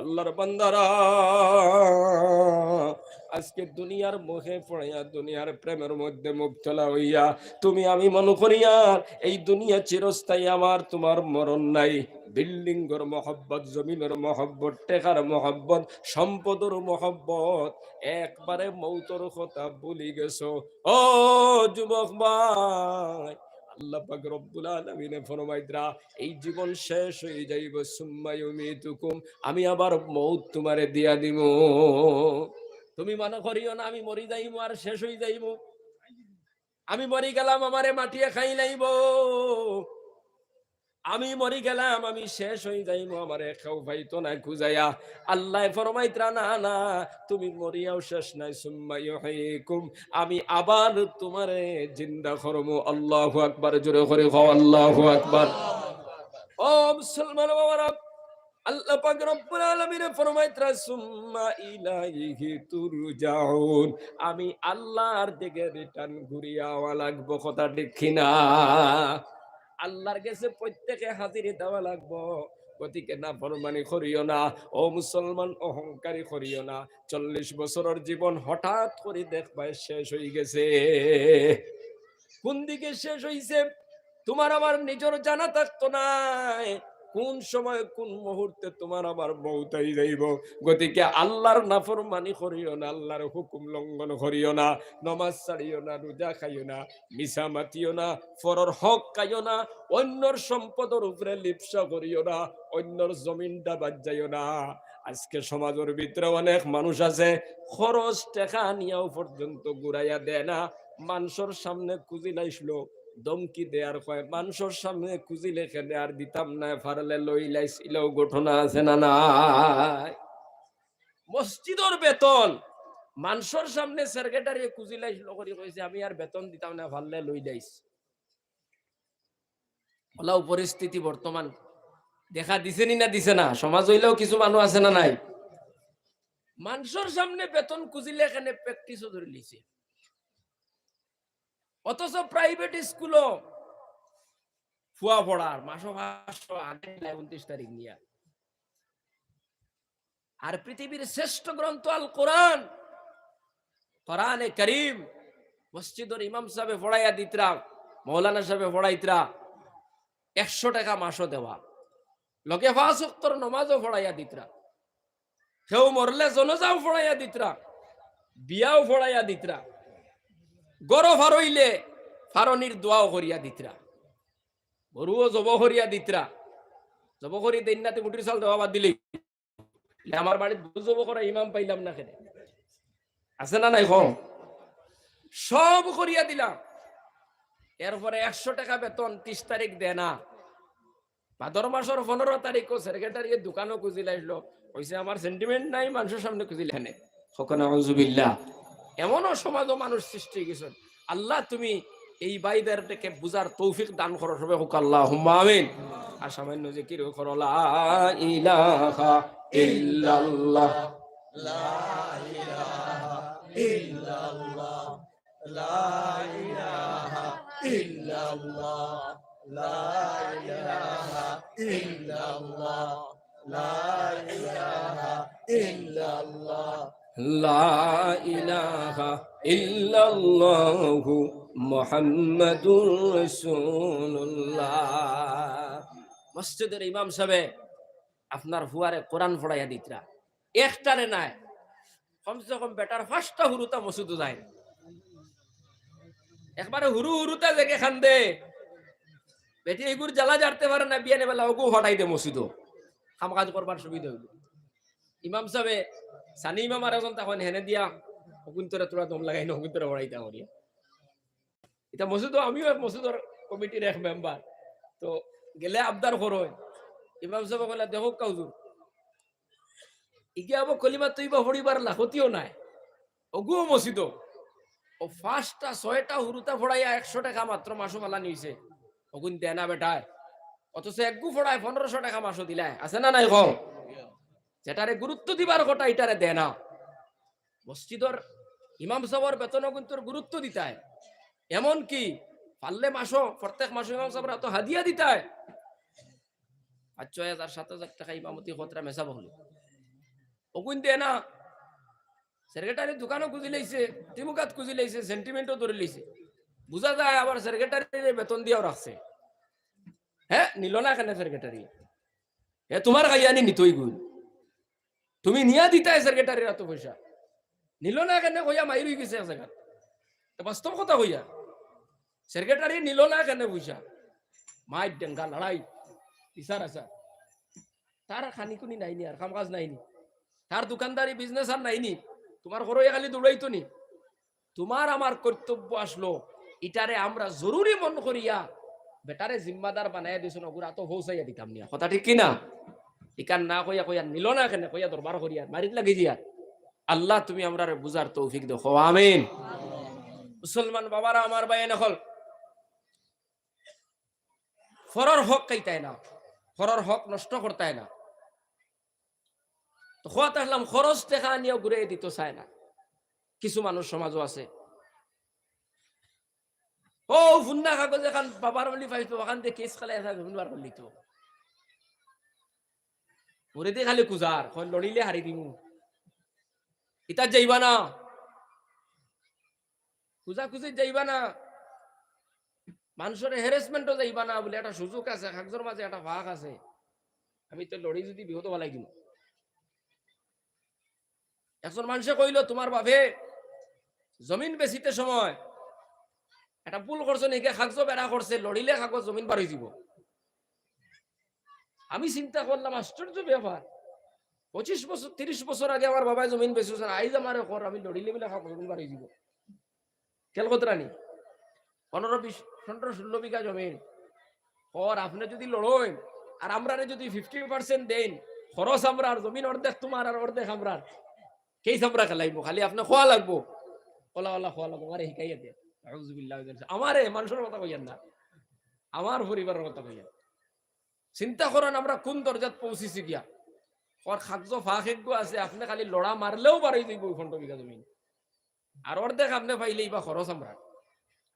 আল্লাহর বান্দারা, আজকে দুনিয়ার মোহে পড়িয়া, দুনিয়ার প্রেমের মধ্যে মুবতলা হইয়া তুমি আমি মনে করিয়ার এই দুনিয়া চিরস্থায়ী, আমার তোমার মরণ নাই। বিল্ডিংর মহব্বত, জমিনর মহব্বত, টেকার মহব্বত, সম্পদর মহব্বত, একবারে মৌতর কথা ভুলি গেছো। ও যুবক ভাই, আল্লাহ পাক রব্বুল আলামিনে ফরমাইতরা, এই জীবন শেষ হয়ে যাইব, সুম্মা ইউমীতুকুম, আমি আবার মৌত তোমারে দিয়া দিমু। তুমি মনে করিও না আমি মরি যাইমু আর শেষ অই যাইমু। আমি মরি গেলাম, আমারে মাটিয়ে খাইলাইবো। আমি মরি গেলাম, আমি শেষ অই যাইমু, আমারে কেউ পাইতো নায় খুজাইয়া। আল্লায় ফরমাইতরা, "না, না, তুমি মরিয়াও শেষ নায়, সুম্মা ইউহয়িকুম, আমি আবার তুমারে জিন্দা করমু।" আল্লাহু আকবার, জোরে করি কও, আল্লাহু আকবার। ও মুসলমান বাবারা, আল্লাহ পাক রব্বুল আলামিনে ফরমাইতরা, "সুম্মা ইলাইহি তুরজাউন।" আমি আল্লাহর দিকে return ঘুরিয়া আওয়া লাগবো, কথা ঠিক কি না? আল্লাহর গেছে প্রত্যেকে হাজিরি দেওয়া লাগবো। গতিকে নাফরমানি করিও না, ও মুসলমান, অহংকারী করিও না। চল্লিশ বছরর জীবন হঠাৎ করি দেখবায় শেষ অই গেছে। কুন দিকে শেষ অইছে? তুমার আমার নিজর জানা থাকতো নায়, কুন সময় কুন মুহূর্তে তুমার আমার মউত আই যাইবো। গতিকে আল্লাহর নাফরমানি করিও না, আল্লাহর হুকুম লঙ্ঘন করিও না, নমাজ ছাড়িও না, রোজা খাইও না, মিছা মাতিও না, পরর হক খাইও না, অইন্যর সম্পদর উপরে লিপ্সা করিও না, অইন্যর জমিনটা বাদ যাইও না। আজকে সমাজর ভিতরে অনেক মানুষ আছে, খরচ টেকা নিয়াও পর্যন্ত ঘুরাইয়া দেয় না, মানষর সামনে খুজিলাইছলো, ধমকি দেয়ার কয়, মানষর সামনে খুজিলে কেনে আর দিতাম নায়, পারলে লইলাইছ, ইলাও ঘটনা আছে না নাই? মসজিদর বেতন মানষর সামনে সেক্রেটারিয়ে খুজিলাইছলো করি কইছে, "আমি আর বেতন দিতাম নায়, পারলে লইলাইছ।" অলাও পরিস্থিতি বর্তমান দেখা দিছে নি না দিছে না? সমাজ অইলেও কিছু মানুষ আছে না নাই? মানষর সামনে বেতন খুজিলে কেনে practice-ও ধরিলিছে। অথচ private স্কুলো ফুয়া পড়ার মাসো পাঁচশো আগে ঊনত্রিশ তারিখ নিয়া। আর পৃথিবীর শ্রেষ্ঠ গ্রন্থ আল কোরআন, কোরআনে করিম, মসজিদর ইমাম সাবে পড়াইয়া দিতরা, মৌলানা সাবে পড়াইতরা, একশো টেকা মাসো দেওয়া, লগে পাঁচ ওয়াক্তর নমাজও পড়াইয়া দিতরা। কেউ মরলে জনাজাও পড়াইয়া দিতরা, বিয়াও পড়াইয়া দিতরা, গরু ফারইলে ফারনির দোয়াও করিয়া দিতরা, গরুও জব করিয়া দিতরা। জব করি দেইন না তে মুটির চাল দেওয়া বাদ দিলেই। আমার বাড়িত গরু জব করা ইমাম পাইলাম না কেনে? আছে না নাই কও? সব করিয়া দিলাম। এরপরে একশো টেকা বেতন ত্রিশ তারিখ দেয় না। ভাদর মাসর পনেরো তারিখও সেক্রেটারিয়ে দোকানো খুজিলাইছলো, কইছে, "আমার sentiment নাই, মানষর সামনে খুজিলে কেনে।" কউক্কা নাউজুবিল্লাহ। এমনও সমাজও মানুষ সৃষ্টি অই গেছইন। আল্লাহ, তুমি এই ভাইদেরকে বুঝার তৌফিক দান করো, সবে কউক্কা আল্লাহুম্মা আমিন। আর সামান্য জিকির করো, লা ইলাহা ইল্লাল্লাহ, লা ইলাহা ইল্লাল্লাহ, লা ইলাহা ইল্লাল্লাহ, লা ইলাহা ইল্লাল্লাহ, লা ইলাহা ইল্লাল্লাহ, লা ইলাহা ইল্লাল্লাহু মুহাম্মাদুর রাসূলুল্লাহ। মসজিদর ইমাম সাবে আপনার ফুয়ারে কোরআন পড়াইয়া দিতরা, একটারে নায়, কমসে কম বেটার পাঁচটা হুরুতা মসজিদো যায়। একবারে হুরু হুরুতা জেগে কান্দে, বেটি ইগুর জ্বালা জারতে পারে না, বিয়ানে বেলা অগু ফাটাই দে মসজিদো, কাম কাজ করবার সুবিধা অইবো। ইমাম সাবে, সানি ইমাম আর একজন তখন হেনে দিয়া, অগুইন্তরে থুড়া দম লাগাই না, অগুইন্তরে পড়াইতা করিয়া। ইতা মসজিদো, আমিও এক মসজিদর কমিটির এক মেম্বার, তো গেলে আবদার করইন। ইমাম সাবে কইলা, "দেখউক্কা হুজুর, ইগিয়ে আবো কলিমা তৈবা পড়িবার লাখতিও নায়, অগুও মসজিদো, অউ পাঁচটা ছয়টা হুরুতা পড়াইয়া একশো টেকা মাত্র মাসো ফালানি অইছে, অগুইন দেয় না বেটায়, অথচ এগু পড়ায় পনেরোশো টেকা মাসো দিলায়।" আছে না নাই কও? যেটারে গুরুত্ব দিবার কথা, ইটারে দেয় না। মসজিদর ইমাম সাবর বেতন অগুইন্তর গুরুত্ব দিতায়, এমনকি পারলে মাসো, প্রত্যেক মাসো ইমাম সাবরে তো হাদিয়া দিতায়, পাঁচ ছয় হাজার, সাত হাজার টেকা ইমামতি খরচ মেসাব অইলে, অগুইন দেয় না। সেক্রেটারির দোকানও খুজিলাইছে, তিমুকাত খুজিলাইছে, sentiment-ও ধরিলাইছে। বুঝা যায় আবার সেক্রেটারিরে বেতন দিয়াও রাখছে। হে নিলো না কেনে সেক্রেটারি? হে তুমার খাইয়া নি নিতই গুণ। তুমি নিয়া দিতায় সেক্রেটারির অত পয়সা। নিলো না কেনে কইয়া মাইর অই গেছে এক জাগাত। তে বাস্তব কথা কইয়া। সেক্রেটারি নিলো না কেনে পয়সা? মাইর ডেঙ্গা লড়াই, বিচার আচার। তার খানিকুনি নাইনি, আর কাম কাজ নাইনি। তার দোকানদারি business আর নাইনি। তুমার ঘরো খালি দৌড়াইতো নি? তুমার আমার কর্তব্য আছলো, ইটারে আমরা জরুরি মন করিয়া বেটারে জিম্মাদার বানাইয়া দিছইন, অগুর আতো পৌঁছাইয়া দিতাম নিয়া। কথা ঠিক কি না? ইখান না কইয়া কইয়া নিলো না কেনে, কইয়া দরবার করিয়া মারিত লাগি যিয়ার। আল্লাহ, তুমি আমরারে বুঝার তৌফিক দেও, কও আমিন। মুসলমান বাবারা, আমার ভাইয়াইন অকল, পরর হক খাইতায় না, পরর হক নষ্ট করতায় না। তো কওয়াত আছলাম, খরচ টেকা আনিয়াও ঘুরে দিতো চায় না। কিছু মানুষ সমাজো আছে, অউ ফুন্না কাগজ এখান বাবার বুলি পাইতো, অখান দিয়া কেস খালাই আছে, জমিন বার করিলিতো। ওরে দি খালি খুজার, কয় লড়িলে হারি দিমু। ইতা যাইবা না, খুজাখুজিত যাইবা না, মানষর harassment-ও যাইবা না, বুলে একটা সুযোগ আছে, কাগজর মাঝে একটা ফাঁক আছে, আমি তো লড়ি যদি বিপদো ফালাই দিমু। একজন মানষে কইলো, তুমার বাফে জমিন বেচিতে সময় একটা ভুল করছে, নিকে কাগজো বেড়া করছে, লড়িলে কাগজ জমিন বার অইযিবো। আমি চিন্তা করলাম, আশ্চর্য ব্যাপার, পঁচিশ বছর, তিরিশ বছর আগে আমার বাবায় জমিন বেচছইন, আইজ আমারে কর আমি লড়িলে বুলে কাগজ জমিন বার অইযিবো। খেয়াল কররা নি? পনেরো, বিশ, পনেরো, ষোলো বিঘা জমিন। কর, আপনে যদি লড়ইন আর আমরারে যদি fifty percent দেইন, খরচ আমরার, জমিন অর্ধেক তুমার আর অর্ধেক আমরার, কেস আমরা খেলাইমু, খালি আপনে কওয়া লাগবো। অলা অলা কওয়া লাগবো, আমারে হিকাইয়া দে। আউযুবিল্লাহ। আমারে, মানষর কথা কইয়ার না, আমার পরিবারর কথা কইয়ার। চিন্তা করইন আমরা কুন দরজাত পৌঁছিছি গিয়া। কর, কাগজো ফাঁক একগু আছে, আপনে খালি লড়া মারলেও বার অইযিবো অউ পনেরো বিঘা জমিন। আর অর্ধেক আপনে পাইলে ইবা খরচ আমরার,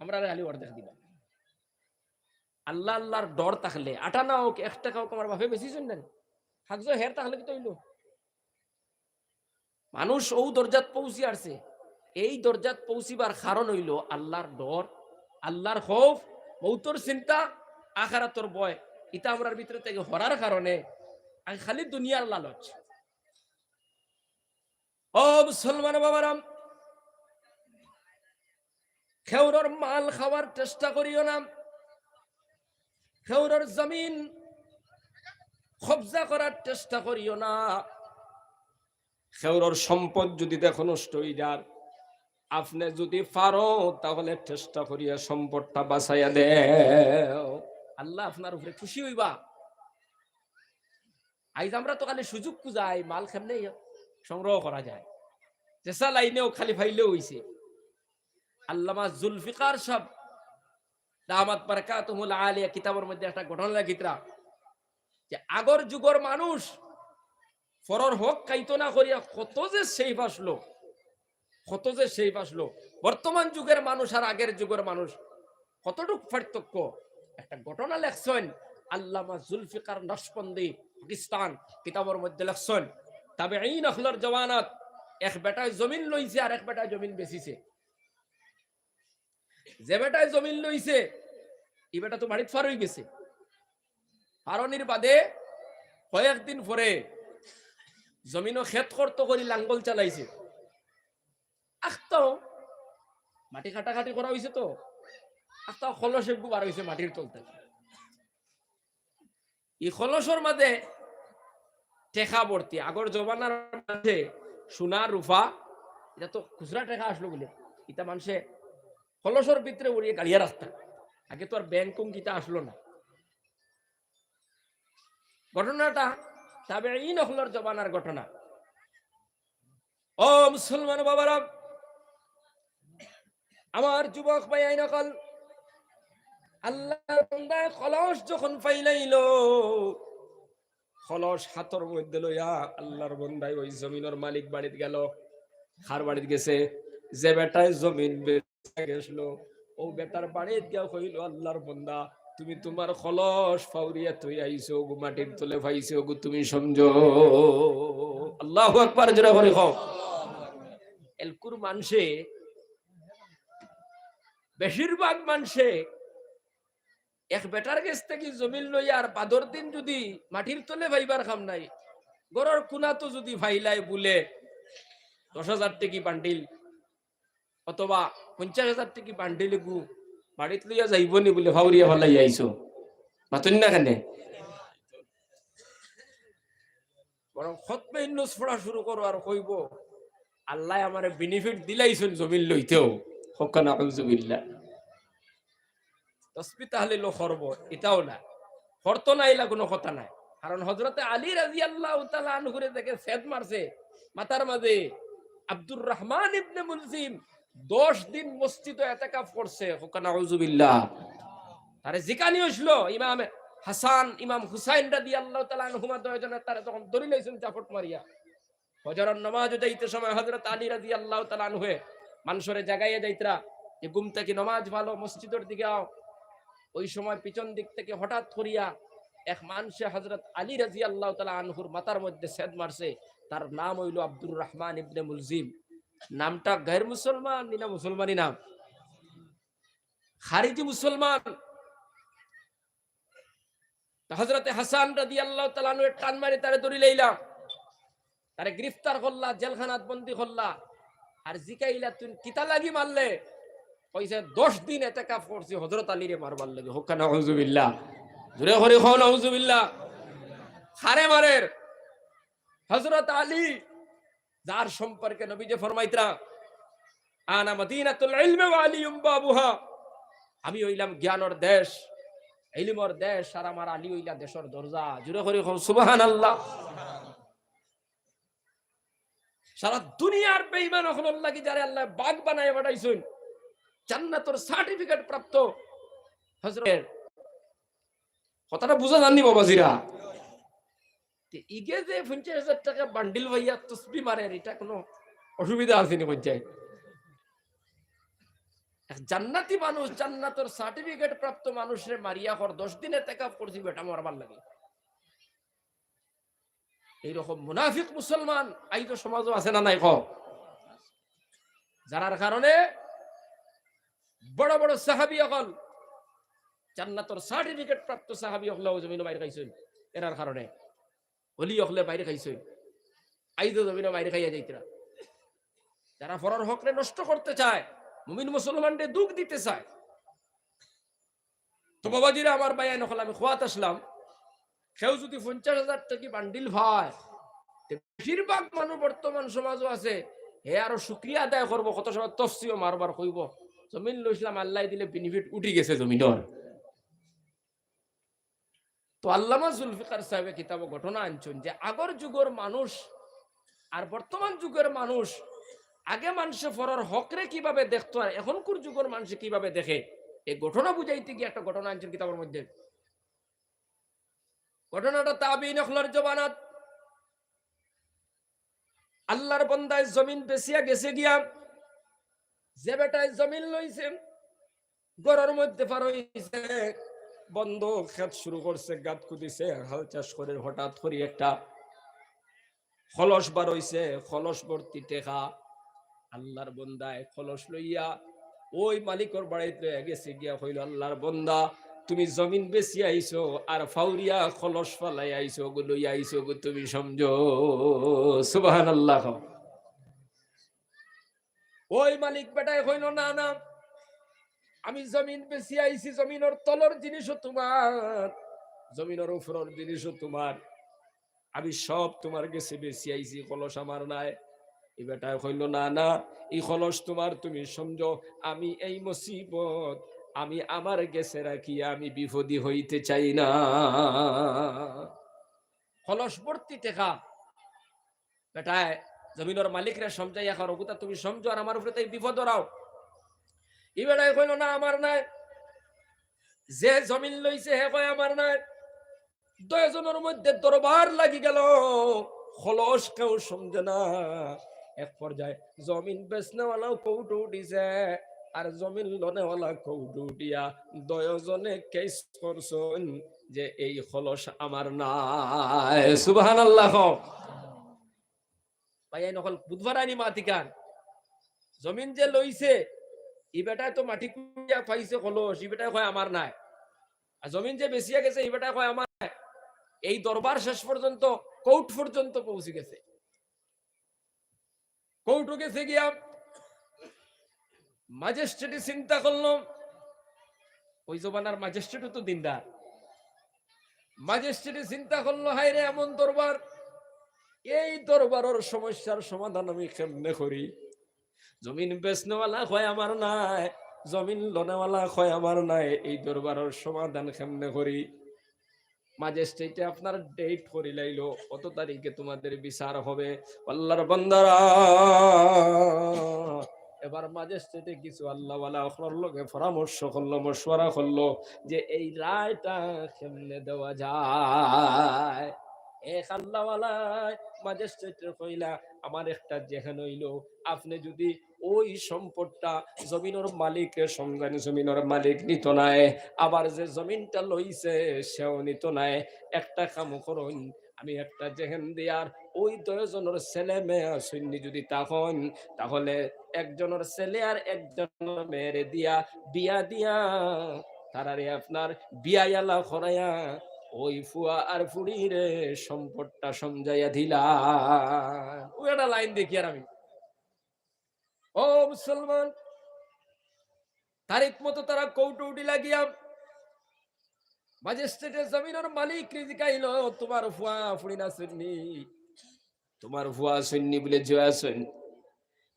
আমরারে খালি অর্ধেক দিবা। আল্লাহ, আল্লাহর ডর থাকলে, আটানা অউক, এক টেকা অউক, আমার বাফে বেচিছইন না নি? কাগজো হের থাকলে কিতা অইলো? মানুষ অউ দরজাত পৌঁছি আরছে। এই দরজাত পৌঁছিবার কারণ অইলো আল্লাহর ডর, আল্লাহর খৌফ, মউতর চিন্তা, আখেরাতর ভয়। ইতা আমরার ভিতরে থাকি হরার কারণে আগে খালি দুনিয়ার লালচ। ও মুসলমান বাবারা, কেউরর মাল খাওয়ার চেষ্টা করিও না, কেউরর জমিন কবজা করার চেষ্টা করিও না। কেউরর সম্পদ যদি দেখো নষ্ট অই যার, আপনে যদি পারো তাহলে চেষ্টা করিয়া সম্পদটা বাঁচাইয়া দেও, আল্লাহ আপনার উপরে খুশি অইবা। আইজ আমরা তো খালি সুযোগ খুজাই, মাল কেমনে সংগ্রহ করা যায়, যেসা লাইনেও খালি পাইলেও অইছে। আল্লামা জুলফিকার সাব দামাত বারাকাতুহুমুল আলিয়া কিতাবর মধ্যে একটা ঘটনা লেখিতরা যে আগর যুগর মানুষ পরর হক খাইতো না করিয়া কত যে safe আছলো, কত যে safe আছলো। বর্তমান যুগর মানুষ আর আগর যুগর মানুষ কতটুক পার্থক্য। একটা ঘটনা লেখছইন আল্লামা জুলফিকার নকশবন্দি, পাকিস্তান, কিতাবর মধ্যে লেখছইন, তাবেঈন অকলর জমানাত এক বেটায় জমিন লইছে আর এক বেটায় জমিন বেচিছে। যে বেটায় জমিন লইছে, ই বেটা তো বাড়িত ফার অইগেছে। ফারনির বাদে কয়েকদিন পরে জমিনো খেত করতো করি লাঙ্গল চালাইছে। আখতাও মাটি কাটাকাটি করা অইছে তো, আখতাও কলস একগু বার অইছে মাটির তল থাকি। ই কলসর মাঝে টেকা ভর্তি। আগর জমানার মাঝে সোনা, রূপা, ইতা তো খুচরা টেকা আছলো বুলে, ইতা মানষে কলসর ভিতরে ভরিয়া গাড়িয়া রাখতা। আগে তো আর ব্যাংক কুন কিতা আছলো না। ঘটনাটা তাবেঈন অকলর জমানার ঘটনা। ও মুসলমান বাবারা, আমার যুবক ভাইয়াইন অকল, আল্লাহর বান্দায় কলস যখন ফাইলাইলো, কলস হাতর মধ্যে লইয়া আল্লাহর বান্দায় ওই জমিনর মালিক বাড়িত গেল। কার বাড়িত গেছে? যে বেটায় জমিন বেচিয়া গেছলো, অউ বেটার বাড়িত গিয়া কইলো, "আল্লাহর বান্দা, তুমি তুমার কলস ফাউরিয়া থই আইছো গো, মাটির তলে ফাইছো গো, তুমি সমঝো।" আল্লাহু আকবার, জোরে করি কও। এলকুর মানষে, বেশিরভাগ মানষে এক বেটার গেছ থাকি জমিন লইয়া আর বাদর দিন যুদি মাটির তলে ফাইবার কাম নাই, ঘরর কুনাত যুদি ফাইলায় বুলে দশ হাজার টেকি বান্ডিল, অথবা পঞ্চাশ হাজার টেকি বান্ডিল এগু বাড়িত লইয়া যাইবো নি বুলে ফাউরিয়া ফালাই আইছো। মাতইন না কেনে? বরং খতমে ইউনুস পড়া শুরু করো আর কইবো, আল্লায় আমারে বেনিফিট দিলাইছইন জমিন লইতেও। কউক্কা নাউজুবিল্লাহ। তসবি তাহলিলও করবো, ইটাও না। করতো না, ইলা কুনু কথা নায়। কারণ হজরতে আলী রাদিয়াল্লাহু তাআলা আনহুরে দেখে সেদ মারছে মাথার মাঝে। আব্দুর রহমান ইবনে মুলজিম দশ দিন মসজিদো এতেকাফ করছে। কউক্কা নাউজুবিল্লাহ। তারে জিকানি অইছিল, ইমাম হাসান, ইমাম হুসাইন রাদিয়াল্লাহু তাআলা আনহুমা দুইজনে তারে তখন ধরি লইছইন চাপট মারিয়া। ফজরর নামাজ যাইতে সময় হজরত আলী রাদিয়াল্লাহু তাআলা আনহুয়ে মানষরে জাগাইয়া যাইতরা যে, "ঘুম থাকি নামাজ ফালো, মসজিদর দিকে আও।" ওই সময় পিছন দিক থাকি হঠাৎ করিয়া এক মানষে হজরত আলী রাদিয়াল্লাহু তাআলা আনহুর মাথার মধ্যে সেদ মারছে। তার নাম অইলো আব্দুর রহমান ইবনে মুলজিম। নামটা গায়র মুসলমান নি না মুসলমানি নাম? খারিজি মুসলমান। তো হজরতে হাসান রাদিয়াল্লাহু তাআলা আনহুয়ে টান মারি তারে ধরি লইলা, তারে গ্রেফতার করলা, জেলখানাত বন্দি করলা। আর জিকাইলা, "তুই কিতা লাগি মারলে?" কইছে, "দশ দিন এতেকাফ করছি হজরত আলীরে মারবার লাগি।" কউক্কা নাউজুবিল্লাহ। জোরে করি কও নাউজুবিল্লাহ। কারে মারের? হজরত আলী, যার সম্পর্কে নবীজি ফরমাইতরা, "আনা মদিনাতুল ইলমি ওয়া আলিয়ুম বাবুহা।" আমি অইলাম জ্ঞানর দেশ, ইলমর দেশ, আর আমার আলী অইলা দেশর দরজা। জোরে করি কও সুবহানাল্লাহ। সারা দুনিয়ার বেঈমান অকলর লাগি যারে আল্লায় বাঘ বানাইয়া পাঠাইছইন, জান্নাতর সার্টিফিকেট প্রাপ্ত হজরত। কথাটা বুঝা যার নি বাবাজিরা? তে ইগে যে পঞ্চাশ হাজার টেকা বান্ডিল পাইয়া তসবি মারের, ইটা কুনু অসুবিধা আছে নি? পঞ্চাশ, এক জান্নাতি মানুষ, জান্নাতর সার্টিফিকেট প্রাপ্ত মানুষরে মারিয়া কর, "দশ দিন এতেকাফ করছি বেটা মারবার লাগি।" এইরকম মুনাফিক মুসলমান আইজও সমাজো আছে না নাই কও? যারার কারণে বড় বড় সাহাবী অকল, জান্নাতর সার্টিফিকেট প্রাপ্ত সাহাবী অকলও জমিনো মাইর খাইছইন, এরার কারণে। অলি অকলে মাইর খাইছইন, আইজও জমিনো মাইর খাইয়া যাইতরা। যারা পরর হকরে নষ্ট করতে চায়, মুমিন মুসলমানরে দুখ দিতে চায়। তো বাবাজিরা, আমার ভাইয়াইন অকল, আমি কওয়াত আসলাম, কেউ যুদি পঞ্চাশ হাজার টেকা বান্ডিল পায়, তে বেশিরভাগ মানুষ বর্তমান সমাজো আছে, হে আরো শুকরিয়া আদায় করবো, কত সময় তসবিও মারবার কইবো, "জমিন লইছিলাম, আল্লায় দিলে বেনিফিট উঠি গেছে জমিনর।" তো আল্লামা জুলফিকার সাহেবে কিতাবো ঘটনা আনছইন যে আগর যুগর মানুষ আর বর্তমান যুগর মানুষ, আগে মানষে পরর হকরে কিভাবে দেখতো আর এখনকুর যুগর মানষে কিভাবে দেখে, এই ঘটনা বুঝাইতে গিয়া একটা ঘটনা আনছইন কিতাবর মধ্যে। ঘটনাটা তাবিন অকলর জমানাত। আল্লার বন্দায় জমিন বেচিয়া গেছে গিয়া, যে বেটায় জমিন লইছে, ঘরর মধ্যে ফার অইছে, বন্দো খেত শুরু করছে, গাত খুদিছে, হাল চাষ করের, হঠাৎ করি একটা কলস বার অইছে, কলস ভর্তি টেকা। আল্লার বন্দায় কলস লইয়া ওই মালিকর বাড়িত লইয়া গেছে গিয়া কইলো, "আল্লার বন্দা, তুমি জমিন বেচিয়া আইছো আর ফাউরিয়া কলস ফালাই আইছো গো, লইয়া আইছো গো, তুমি সমঝো।" সুবহানাল্লাহ। ওই মালিক বেটায় কইলো, "না, না, আমি জমিন বেচিয়া আইছি, জমিনর তলর জিনিসও তুমার, জমিনর উপরর জিনিসও তুমার, আমি সব তুমার গেছে বেচিয়া আইছি, কলস আমার নায়।" ই বেটায় কইলো, "না, না, ই কলস তুমার, তুমি সমঝো, আমি এই মুসিবত আমি আমার গেছে রাখিয়া আমি বিপদি হইতে চাই না।" কলস ভর্তি টেকা। বেটায় জমিনর মালিকরে সমঝাইয়া কর, "ওগুতা তুমি সমঝো আর আমার উপরে তাই বিপদ ওরাও।" ই বেটায় কইলো, "না, আমার নায়।" যে জমিন লইছে হে কয়, "আমার নায়।" দুইজনর মধ্যে দরবার লাগি গেল, কলস কেউ সমঝে না। এক পর্যায়ে জমিন বেচনেওয়ালাও কোর্টো উঠিছে, আর জমিন লনেওয়ালা কোর্টো উঠিয়া দুইজনে কেস করছইন যে এই কলস আমার নায়। সুবহানাল্লাহ কও। ভাইয়াইন অকল, বুঝবার আইনি মাতিকান। জমিন যে লইছে, ই বেটায় তো মাটি কুড়িয়া পাইছে কলস, ই বেটায় কয় আমার নায়। আর জমিন যে বেচিয়া গেছে, ই বেটায় কয় আমার নায়। এই দরবার শেষ পর্যন্ত, কোর্ট পর্যন্ত পৌঁছি গেছে। কোর্টো গেছে গিয়া ম্যাজিস্ট্রেটে চিন্তা করলো, ওই জমানার ম্যাজিস্ট্রেটও তো দিনদার। ম্যাজিস্ট্রেটে চিন্তা করলো, "হায় রে, এমন দরবার, এই দরবারর সমস্যার সমাধান আমি কেমনে করি? জমিন বেচনেওয়ালা কয় আমার নায়, জমিন লনেওয়ালা কয় আমার নায়, এই দরবারর সমাধান কেমনে করি? ম্যাজিস্ট্রেটে আপনার ডেট করি লাইলো, অত তারিখে তোমাদের বিচার হবে। আল্লাহর বান্দারা, এবার ম্যাজিস্ট্রেটে কিছু আল্লাহওয়ালা অকলর লগে পরামর্শ করলো, মশওয়ারা করলো যে এই রায়টা কেমনে দেওয়া যায়। এক আল্লাহওয়ালায় ম্যাজিস্ট্রেটরে কইলা, আমার একটা জেহেন অইলো, আপনে যুদি ওই সম্পদটা জমিনর মালিকরে সমঝাইন, জমিনর মালিক নিতো নায়, আবার যে জমিনটা লইছে সেও নিতো নায়। একটা কাম করইন, আমি একটা জেহেন দিয়ার ওই দশ জনর ছেলে মেয়ে আছইননি যুদি থাকইন, তাহলে একজনর ছেলে আর একজনর মেয়েরে দিয়া, বিয়া দিয়া, তারারে আপনার বিয়াইয়ালা করাইয়া ওই ফুয়া আর ফুড়িরে সম্পদটা সমঝাইয়া দিলা। ও একটা লাইন দেখি আর আমি। ও মুসলমান, তারিখ মতো তারা কোর্টে উঠি লাগিয়া ম্যাজিস্ট্রেটে জমিনর মালিকরে জিকাইলো, তোমার ফুয়া ফুড়ি আছইননি? তোমার ফুয়া আছইননি? বুলে, জি আছইন।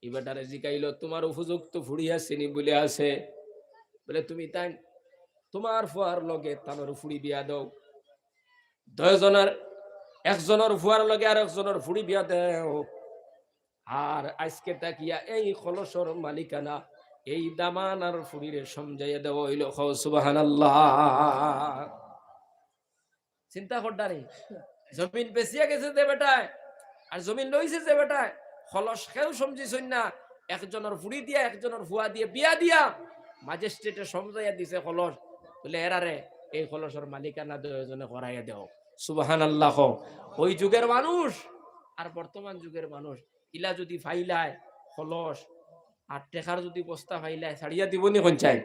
ই বেটারে জিকাইলো, তোমার উপযুক্ত ফুড়ি আছেনি? বুলে, আছে। বুলে, তুমি তাইন তোমার ফুয়ার লগে তানর ফুড়ি বিয়া দেও। দশ জনর, একজনর ফুয়ার লগে আর একজনর ফুড়ি বিয়া দেও। আর আইজকে থাকিয়া এই কলসর মালিকানা, এই দামানার ফুড়িরে সমঝাইয়া দেওয়া অইলো। কও সুবহানাল্লাহ। চিন্তা কররা নি, জমিন বেচিয়া গেছে যে বেটায়, আর জমিন লইছে যে বেটায়, কলস কেউ সমঝিছইন না। একজনর ফুড়ি দিয়া, একজনর ফুয়া দিয়া, বিয়া দিয়া, ম্যাজিস্ট্রেটে সমঝাইয়া দিছে কলস, বুলে, এরারে এই কলসর মালিকানা দশ জনে করাইয়া দেও। সুবহানাল্লাহ কও। ওই যুগর মানুষ আর বর্তমান যুগর মানুষ, ইলা যুদি পাইলায় কলস আর টেকার যুদি বস্তা পাইলায়, ছাড়িয়া দিবো নি কইন চাই?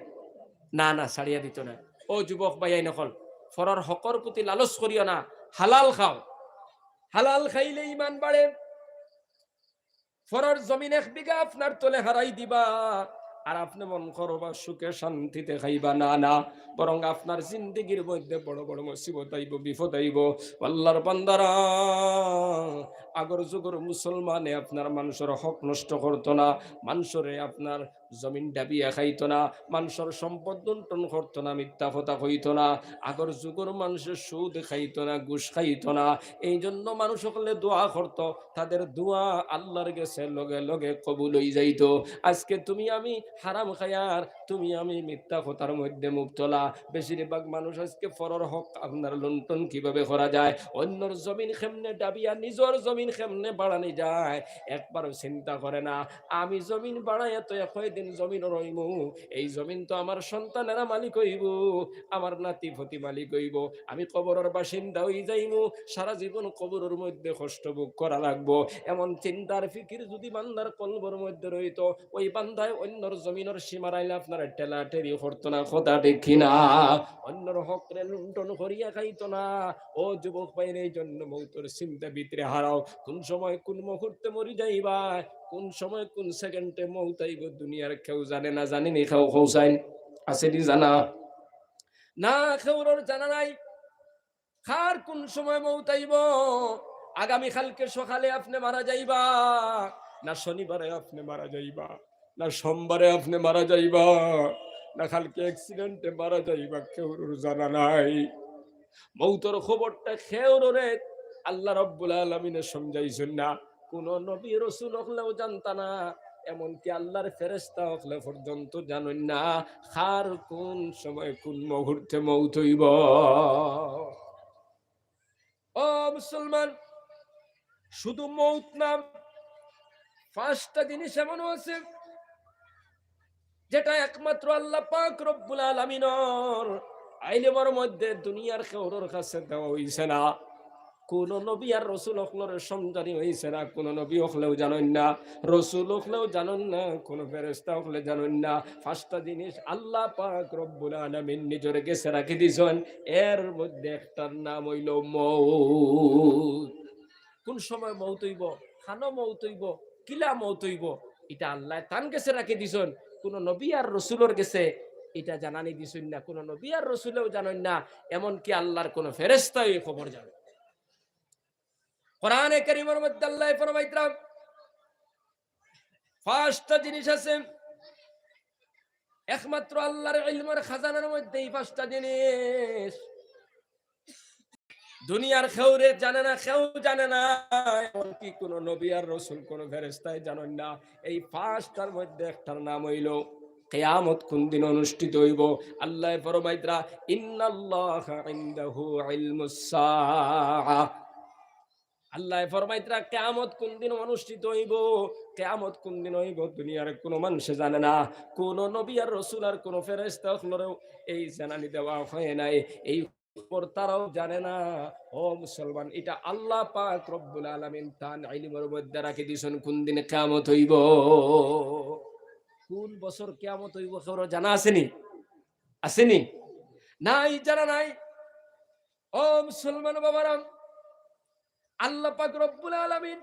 না, না, ছাড়িয়া দিতো নায়। ও যুবক ভাইয়াইন অকল, পরর হকর প্রতি লালচ করিও না, হালাল খাও। হালাল খাইলে ইমান বাড়ে। পরর জমিন এক বিঘা আপনার তলে হারাই দিবা, আর আপনে মন করবা সুখে শান্তিতে খাইবা। না, না, বরং আপনার জিন্দেগির মধ্যে বড় বড় মুসিবত আইবো, বিপদ আইবো। আল্লাহর বান্দারা, আগর যুগর মুসলমানে আপনার মানষর হক নষ্ট করতো না, মানষরে আপনার জমিন ডাবিয়া খাইতো না, মানষর সম্পদ লুণ্ঠন করতো না, মিথ্যা কথা কইতো না। আগর যুগর মানষে সুদ খাইতো না, ঘুষ খাইতো না। এই জন্য মানুষ অকলে দোয়া করতো, তাদের দোয়া আল্লাহর গেছে লগে লগে কবুল অই যাইতো। আইজকে তুমি আমি হারাম খাইয়ার, তুমি আমি মিথ্যা কথার মধ্যে মুবতলা। বেশিরভাগ মানুষ আইজকে পরর হক আপনার লুণ্ঠন কিভাবে করা যায়, অইন্যর জমিন কেমনে ডাবিয়া নিজর জমিন কেমনে বাড়ানি যায়, একবারও চিন্তা করে না। আমি জমিন বাড়াইয়া তো একই দিন জমিনো রইমু, এই জমিন তো আমার সন্তানেরা মালিক অইবো, আমার নাতি পুতি মালিক অইবো, আমি কবরর বাসিন্দা অই যাইমু, সারা জীবন কবরর মধ্যে কষ্ট ভোগ করা লাগবো। এমন চিন্তার ফিকির যুদি বান্দার কলবর মধ্যে রইতো, ওই বান্দায় অইন্যর জমিনর সীমার আইলে আপনারে ঠেলাঠেলি করতো না, কথা ঠিক কি না? অইন্যর হকরে লুণ্ঠন করিয়া খাইতো না। ও যুবক ভাইরে, এই জন্য মৌতর চিন্তা ভিতরে হারাও, কুন সময় কুন মুহূর্তে মরি যাইবা, কুন সময় কুন সেকেন্ডে মৌত আইবো, দুনিয়ার কেউ জানে না। জানে নি কেউ? কও চাইন, আছে নি জানা? না, কেউরর জানা নাই। কার কুন সময় মৌত আইবো? আগামী কালকে সকালে আপনে মারা যাইবা, না শনিবারে আপনে মারা যাইবা, না সোমবারে আপনে মারা যাইবা, না কালকে অ্যাক্সিডেন্টে মারা যাইবা, কেউরর জানা নাই। মৌতর খবরটা কেউররে আল্লাহ রাব্বুল আলামিনে সমঝাইছইন না। কুনু নবী রসুল অকলেও জানতা না, এমনকি আল্লাহর ফেরেশতা অকলে পর্যন্ত জানইন না কার কুন সময় কুন মুহূর্তে মৌত অইবো। ও মুসলমান, শুধু মৌত না, পাঁচটা জিনিস এমনও আছে যেটা একমাত্র আল্লাহ পাক রব্বুল আলামিনর ইলমর মধ্যে দুনিয়ার কেউরর কাছে দেওয়া অইছে না। কুনু নবী আর রসুল অকলরে সমঝানি অইছে না, কুনু নবী অকলেও জানইন না, রসুল অকলেও জানইন না, কুনু ফেরেশতা অকলে জানইন না। পাঁচটা জিনিস আল্লাহ পাক রব্বুল আলামিন নিজর গেছে রাখি দিছইন। এর মধ্যে একটার নাম অইলো মউত। কুন সময় মউত অইবো, কানো মউত অইবো, কিলা মউত অইবো, ইটা আল্লায় তান গেছে রাখি দিছইন। কুনু নবী আর রসুলর গেছে ইটা জানানি দিছইন না, কুনু নবী আর রসুলেও জানইন না, এমনকি আল্লাহর কুনু ফেরেশতাও ই খবর জানইন না। কোরআনে কারীমের মধ্যে আল্লায় ফরমাইতরা, পাঁচটা জিনিস আছে, একমাত্র আল্লাহর ইলমের খাজানার মধ্যে এই পাঁচটা জিনিস। দুনিয়ার কেউরে জানে না, কেউ জানে না, এমনকি কোনো নবী আর রসুল, কোনো ফেরেশতায় জানইন না। এই পাঁচটার মধ্যে একটার নাম অইলো কিয়ামত কোন দিন অনুষ্ঠিত অইবো। আল্লায় ফরমাইতরা, "ইন্নাল্লাহা ইনদাহু ইলমুস সাআ।" আল্লায় ফরমাইতরা, কিয়ামত কোন দিন অনুষ্ঠিত অইবো, কিয়ামত কোন দিন অইবো, দুনিয়ার কোনো মানষে জানে না, কোনো নবী আর রসুল আর কোনো ফেরেশতা অকলরেও এই জানানি দেওয়া হয় নাই। এই খবর তারাও জানে না। ও মুসলমান, ইটা আল্লাহ পাক রব্বুল আলামিন তান ইলমর মধ্যে রাখি দিছইন কোন দিন কিয়ামত অইবো। কোন বছর কিয়ামত অইবো, কেউর জানা আছে নি? আছে নি? নাই, জানা নাই। ও মুসলমান বাবারা, আল্লাহ পাক রব্বুল আলামিন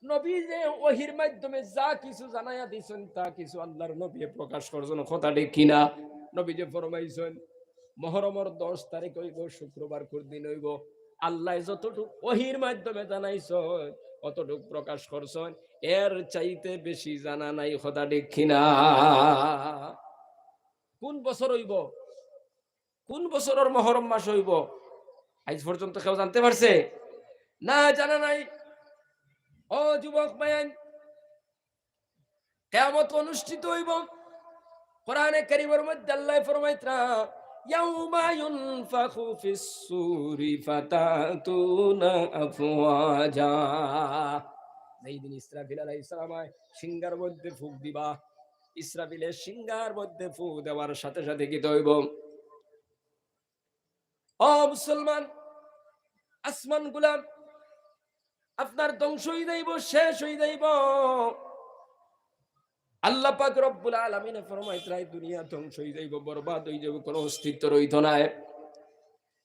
নবীরে ওহীর মাধ্যমে যা কিছু জানাইয়া দিছইন, তা কিছু আল্লাহর নবীয়ে প্রকাশ করছইন, কথা ঠিক কিনা? নবীয়ে ফরমাইছইন, মহরমর দশ তারিখ অইবো, শুক্রবার কোন দিন অইবো, আল্লায় যতটুক ওহীর মাধ্যমে জানাইছইন, অতটুক প্রকাশ করছইন, এর চাইতে বেশি জানা নাই, কথা ঠিক কিনা? কোন বছর অইবো, কোন বছরর মহরম মাস অইবো, আইজ পর্যন্ত কেউ জানতে পারছে? না, জানা নাই। ও যুবক ভাইয়াইন, কিয়ামত অনুষ্ঠিত অইবো। কোরআনে কারীমর মধ্যে আল্লায় ফরমাইতরা, "ইয়াউমা ইউনফাখু ফিস সূরি ফাতাতুনা আফওয়াজা।" যেই দিন ইসরাফিল আলাইহিস সালাম সিংগার মধ্যে ফুক দিবা, ইসরাফিলে সিংগার মধ্যে ফুক দেওয়ার সাথে সাথে কিতা অইবো? ও মুসলমান, আসমান গুলা আপনার ধ্বংস অই যাইবো, শেষ অই যাইবো। আল্লাহ পাক রব্বুল আলামিনে ফরমাইতরা, দুনিয়া ধ্বংস অই যাইবো, বরবাদ অই যাইবো, কোনো অস্তিত্ব রইতো নায়।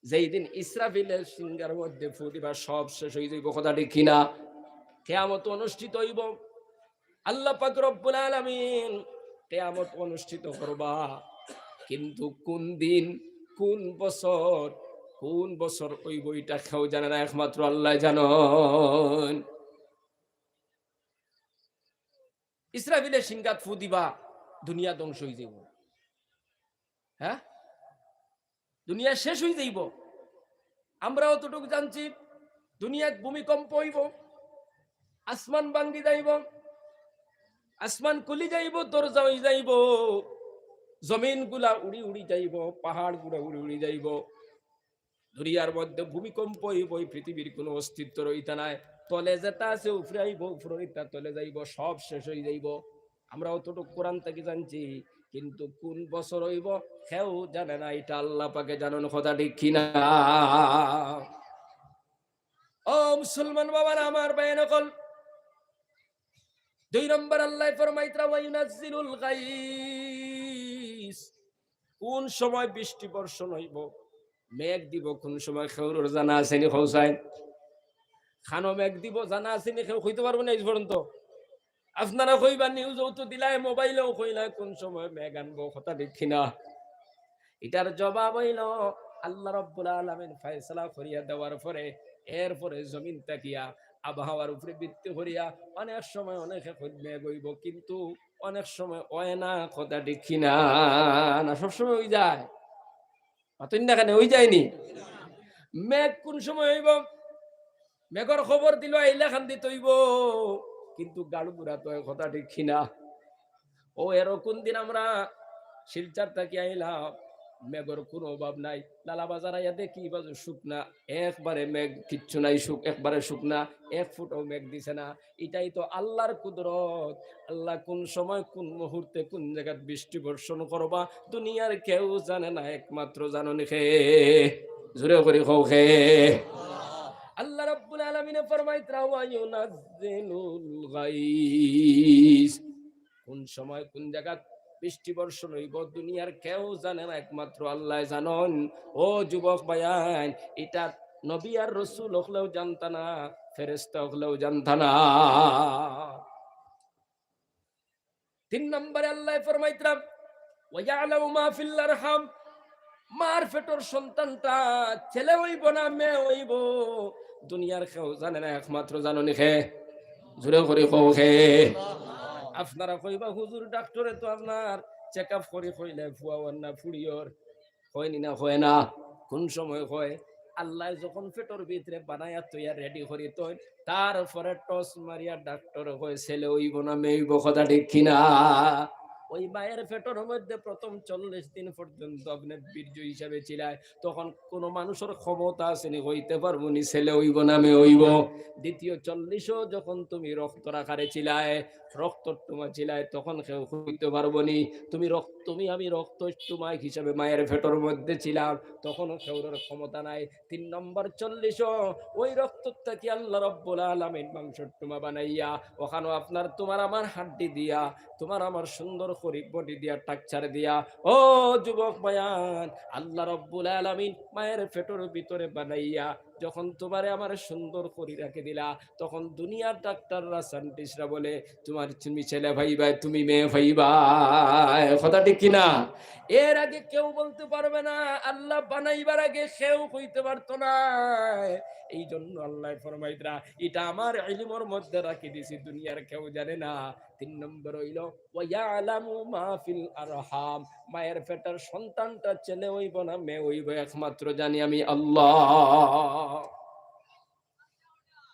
যেই দিন ইসরাফিলে সিংগার মধ্যে ফু দিবা, সব শেষ অই যাইবো, কথা ঠিক কিনা? কিয়ামত অনুষ্ঠিত অইবো। আল্লাহ পাক রব্বুল আলামিন কিয়ামত অনুষ্ঠিত করবা, কিন্তু কোন দিন, কোন বছর, কোন বছর অইবো, ইটা কেউ জানে না, একমাত্র আল্লায় জানইন। ইসরাফিলে সিংগাত ফু দিবা, দুনিয়া ধ্বংস অই যাইবো। হ্যাঁ, দুনিয়া শেষ অই যাইবো। আমরা অতটুক জানছি, দুনিয়াত ভূমিকম্প অইবো, আসমান ভাঙ্গি যাইবো, আসমান খুলি যাইবো, দরজা অই যাইবো, জমিন গুলা উড়ি উড়ি যাইবো, পাহাড় গুলা উড়ি উড়ি যাইবো। দুনিয়ার মধ্যে ভূমিকম্প অইবো, এই পৃথিবীর কোনো অস্তিত্ব রইতা নায়। তলে যেটা আছে উপরে আইবো, উপরে ইটা তলে যাইবো, সব শেষ অই যাইবো। আমরা অতটুক কোরআন থাকি জানছি, কিন্তু কোন বছর অইবো কেউ জানে না, ইটা আল্লাহ পাকে জানইন, কথা ঠিক কিনা? ও মুসলমান বাবারা, আমার ভাইয়াইন অকল, দুই নম্বর আল্লায় ফরমাইতরা, "ওয়া ইউনাজ্জিলুল গাইস।" কোন সময় বৃষ্টি বর্ষণ অইবো, মেঘ দিবো, কোন সময় কেউরর জানা আছে নি, কও চাই? কানো মেঘ দিবো, জানা আছে নি, কেউ কইতো পারবো না আইজ পর্যন্ত। আপনারা কইবা, নিউজও তো দিলায়, মোবাইলেও কইলায়, কোন সময় মেঘ আনবো, কথা ঠিক কিনা? ইটার জবাব অইলো, আল্লাহ রব্বুল আলামিন ফয়সালা করিয়া দেওয়ার পরে, এরপরে জমিন থাকিয়া আবহাওয়ার উপরে ভিত্তি করিয়া অনেক সময় অনেকে কইন মেঘ অইবো, কিন্তু অনেক সময় অয় না, কথা ঠিক কিনা? না, সব সময় অই যায়? মাতইন না কেনে, অই যায়নি? মেঘ কোন সময় অইবো? মেঘর খবর দিলো, আইলা খান্দিত অইবো, কিন্তু গাড়ুবুড়া তো অয়, কথা ঠিক কিনা? ও এরকম দিন আমরা শিলচর থাকি আইলাম, মেঘর কোনো অভাব নাই। লালাবাজার আইয়া দেখি, ই বাজু শুকনা, একবারে মেঘ, কিচ্ছু নাই, শুক-, একবারে শুকনা, এক ফুটও মেঘ দিছে না। ইটাই তো আল্লাহর কুদরত। আল্লাহ কোন সময়, কোন মুহূর্তে, কোন জাগাত বৃষ্টি বর্ষণ করবা, দুনিয়ার কেউ জানে না, একমাত্র জানইন কে? জোরে করি কও কে? আল্লাহ রাব্বুল আলামিনে ফরমাইতরা, "ওয়া ইউনাজ্জিলুল গাইস।" কোন সময়, কোন জাগাত বৃষ্টি বর্ষণ অইবো, দুনিয়ার কেউ জানে না, একমাত্র আল্লায় জানইন। ও যুবক ভাইয়াইন, ইটা নবী আর রসুল অকলেও জানতা না, ফেরেশতা অকলেও জানতা না। তিন নম্বরে আল্লায় ফরমাইতরা, "ওয়া ইয়ালামু মা ফিল আরহাম।" মা আপনার পেটর সন্তানটা ছেলে অইবো না মেয়ে অইবো, দুনিয়ার কেউ জানে না, একমাত্র জানইন কে? জোরে করি কও কে? আপনারা কইবা, "হুজুর, ডাক্তারে তো আপনার চেক আপ করি কইলে ফুয়া অর না ফুড়ি অর।" কয়নি না, কয় না? কুন সময় কয়? আল্লায় যখন পেটর ভিতরে বানাইয়া থইয়া রেডি করি থইন, তারপরে টস মারিয়া ডাক্তারে কয়, "ছেলে অইবো না মেয়ে অইবো?" কথা ঠিক কি না? ওই মায়ের পেটর মধ্যে প্রথম চল্লিশ দিন পর্যন্ত আপনে বীর্য হিসাবে ছিলায়, তখন কুনু মানুষর ক্ষমতা আছেনি কইতে পারবোনি ছেলে অইবো না মেয়ে অইবো? দ্বিতীয় চল্লিশও যখন তুমি রক্তর আকারে ছিলায়, রক্তর টুমা ছিলায়, তখন কেউ কইতে পারবোনি। তুমি রক্ত, তুমি আমি রক্ত টুমা হিসাবে মায়ের পেটর মধ্যে ছিলাম, তখনও কেউরর ক্ষমতা নাই। তিন নম্বর চল্লিশও ওই রক্ত থাকি আল্লাহ রব্বুল আলামিন মাংসর টুমা বানাইয়া, ওখানো আপনার, তুমার আমার হাড্ডি দিয়া, তুমার আমার সুন্দর করি বডি দিয়া, স্ট্রাকচার দিয়া, ও যুবক বায়ান, আল্লাহ রব্বুল আলামিন মায়ের পেটর ভিতরে বানাইয়া যখন তুমারে আমারে সুন্দর করি রাখি দিলা, তখন দুনিয়ার ডাক্তাররা, সায়েন্টিস্টরা বলে, "তুমার, তুমি ছেলে পাইবায়, তুমি মেয়ে পাইবায়।" কথা ঠিক কি না? এর আগে কেউ বলতে পারবে না, আল্লাহ বানাইবার আগে কেউ কইতে পারতো না। এই জন্য আল্লায় ফরমাইতরা, "ইটা আমার ইলমর মধ্যে রাখি দিছি, দুনিয়ার কেউ জানে না।" তিন নম্বর অইলো, "ওয়া ইয়ালামু মা ফিল আরহাম", মায়ের পেটর সন্তানটা ছেলে অইবো না মেয়ে অইবো, একমাত্র জানি আমি আল্লাহ।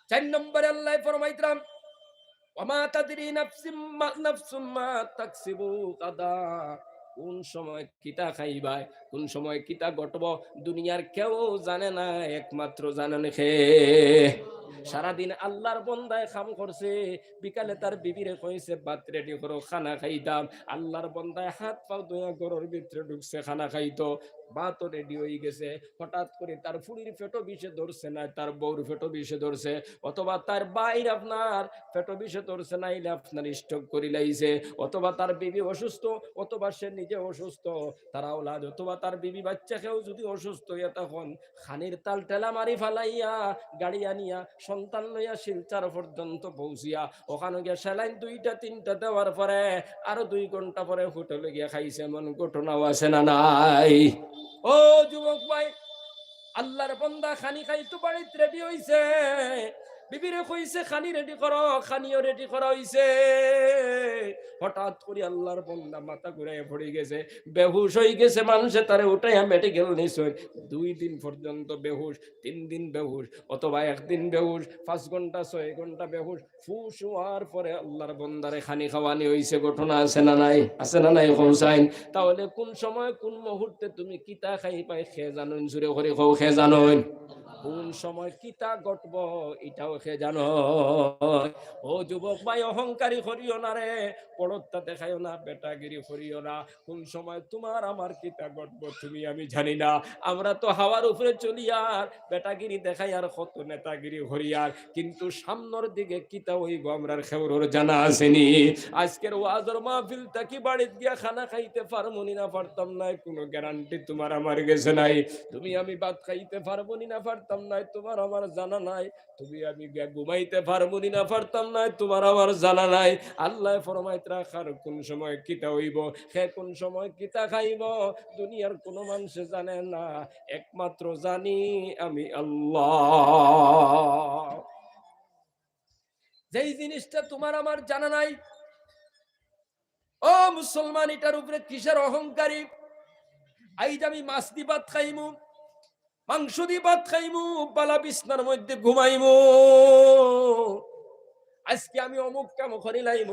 চার নম্বরে আল্লায় ফরমাইতরা, "ওয়া মা তাদরি নাফসিম মা, নাফসুম মা তাকসিবু গাদা।" কুন সময় কিতা খাইবায়, কুন সময় কিতা ঘটবো, দুনিয়ার কেউ জানে না, একমাত্র জানইন কে? সারাদিন আল্লাহর বন্দায় কাম করছে, বিকালে তার বিবিরে কইছে, "ভাত রেডি করো, খানা খাইতাম।" আল্লাহর বন্দায় হাত পাও ধইয়া ঘরর ভিতরে ঢুকছে, খানা খাইতো, ভাতও রেডি অইগেছে। হঠাৎ করি তার ফুড়ির পেটো বিষে ধরছে, না তার বউর পেটো বিষে ধরছে, অথবা তার ভাইর আপনার পেটো বিষে ধরছে, নাইলে আপনার স্ট্রোক করিলাইছে, অথবা তার বিবি অসুস্থ, অথবা সে নিজে অসুস্থ, তার আওলাদ অথবা তার বিবি বাচ্চা কেউ যুদি অসুস্থ অইয়া তখন খানির তাল ঠেলা মারি ফালাইয়া গাড়ি আনিয়া সন্তান লইয়া শিলচর পর্যন্ত পৌঁছিয়া ওখানো গিয়া স্যালাইন দুইটা তিনটা দেওয়ার পরে আরো দুই ঘন্টা পরে হোটেলো গিয়া খাইছে, এমন ঘটনাও আছে না নাই? ও যুবক ভাই, আল্লাহর বন্দা খানি খাইতো বাড়িত রেডি অইছে, বিবিরে কইছে, "খানি রেডি করো", খানিও রেডি করা অইছে। হঠাৎ করি আল্লাহর বন্দা মাথা ঘুরাইয়া পড়ি গেছে, বেহুশ অইগেছে, মানষে তারে উঠাইয়া মেডিকেল নিছইন। দুই দিন পর্যন্ত বেহুশ, তিন দিন বেহুশ, অথবা একদিন বেহুশ, পাঁচ ঘন্টা, ছয় ঘন্টা বেহুশ, হুশ অওয়ার পরে আল্লাহর বন্দারে খানি খাওয়ানি অইছে, ঘটনা আছে না নাই? আছে না নাই? কও চাইন। তাহলে কুন সময়, কুন মুহূর্তে তুমি কিতা খাইবায়, কে জানইন? জোরে করি কও, কে জানইন? কুন সময় কিতা ঘটবো, ইটাও কে জানইন? ও যুবক ভাই, অহংকারী করিও না রে, বড়ত্ব দেখাইও না, বেটাগিরি করিও না। কুন সময় তুমার আমার কিতা ঘটবো, তুমি আমি জানি না। আমরা তো হাওয়ার উপরে চলিয়ার, বেটাগিরি দেখাইয়ার, কত নেতাগিরি করিয়ার, কিন্তু সামনর দিকে কিতা অইবো আমরার কেউরর জানা আছেনি। আজকের ওয়াজর মাহফিল থাকি বাড়িত গিয়া খানা খাইতে পারমুনি না পারতাম নায়, কুনু গ্যারান্টি তুমার আমার গেছে নাই। তুমি আমি ভাত খাইতে পারমুনি না পারতাম নায়, তুমার আমার জানা নাই। তুমি আমি গিয়া ঘুমাইতে পারমুনি না পারতাম নায়, তুমার আমার জানা নাই। আল্লায় ফরমাইতরা, কার কুন সময় কিতা অইবো, কে কুন সময় কিতা খাইবো, দুনিয়ার কুনু মানষে জানে না, একমাত্র জানি আমি আল্লাহ। যেই জিনিসটা তুমার আমার জানা নাই, ও মুসলমান, ইটার উপরে কিসের অহংকারী? আইজ আমি মাছ দি ভাত খাইমু, মাংস দি ভাত খাইমু, বালা বিছনার মধ্যে ঘুমাইমু। আজকে আমি অমুক কাম করিলাইমু,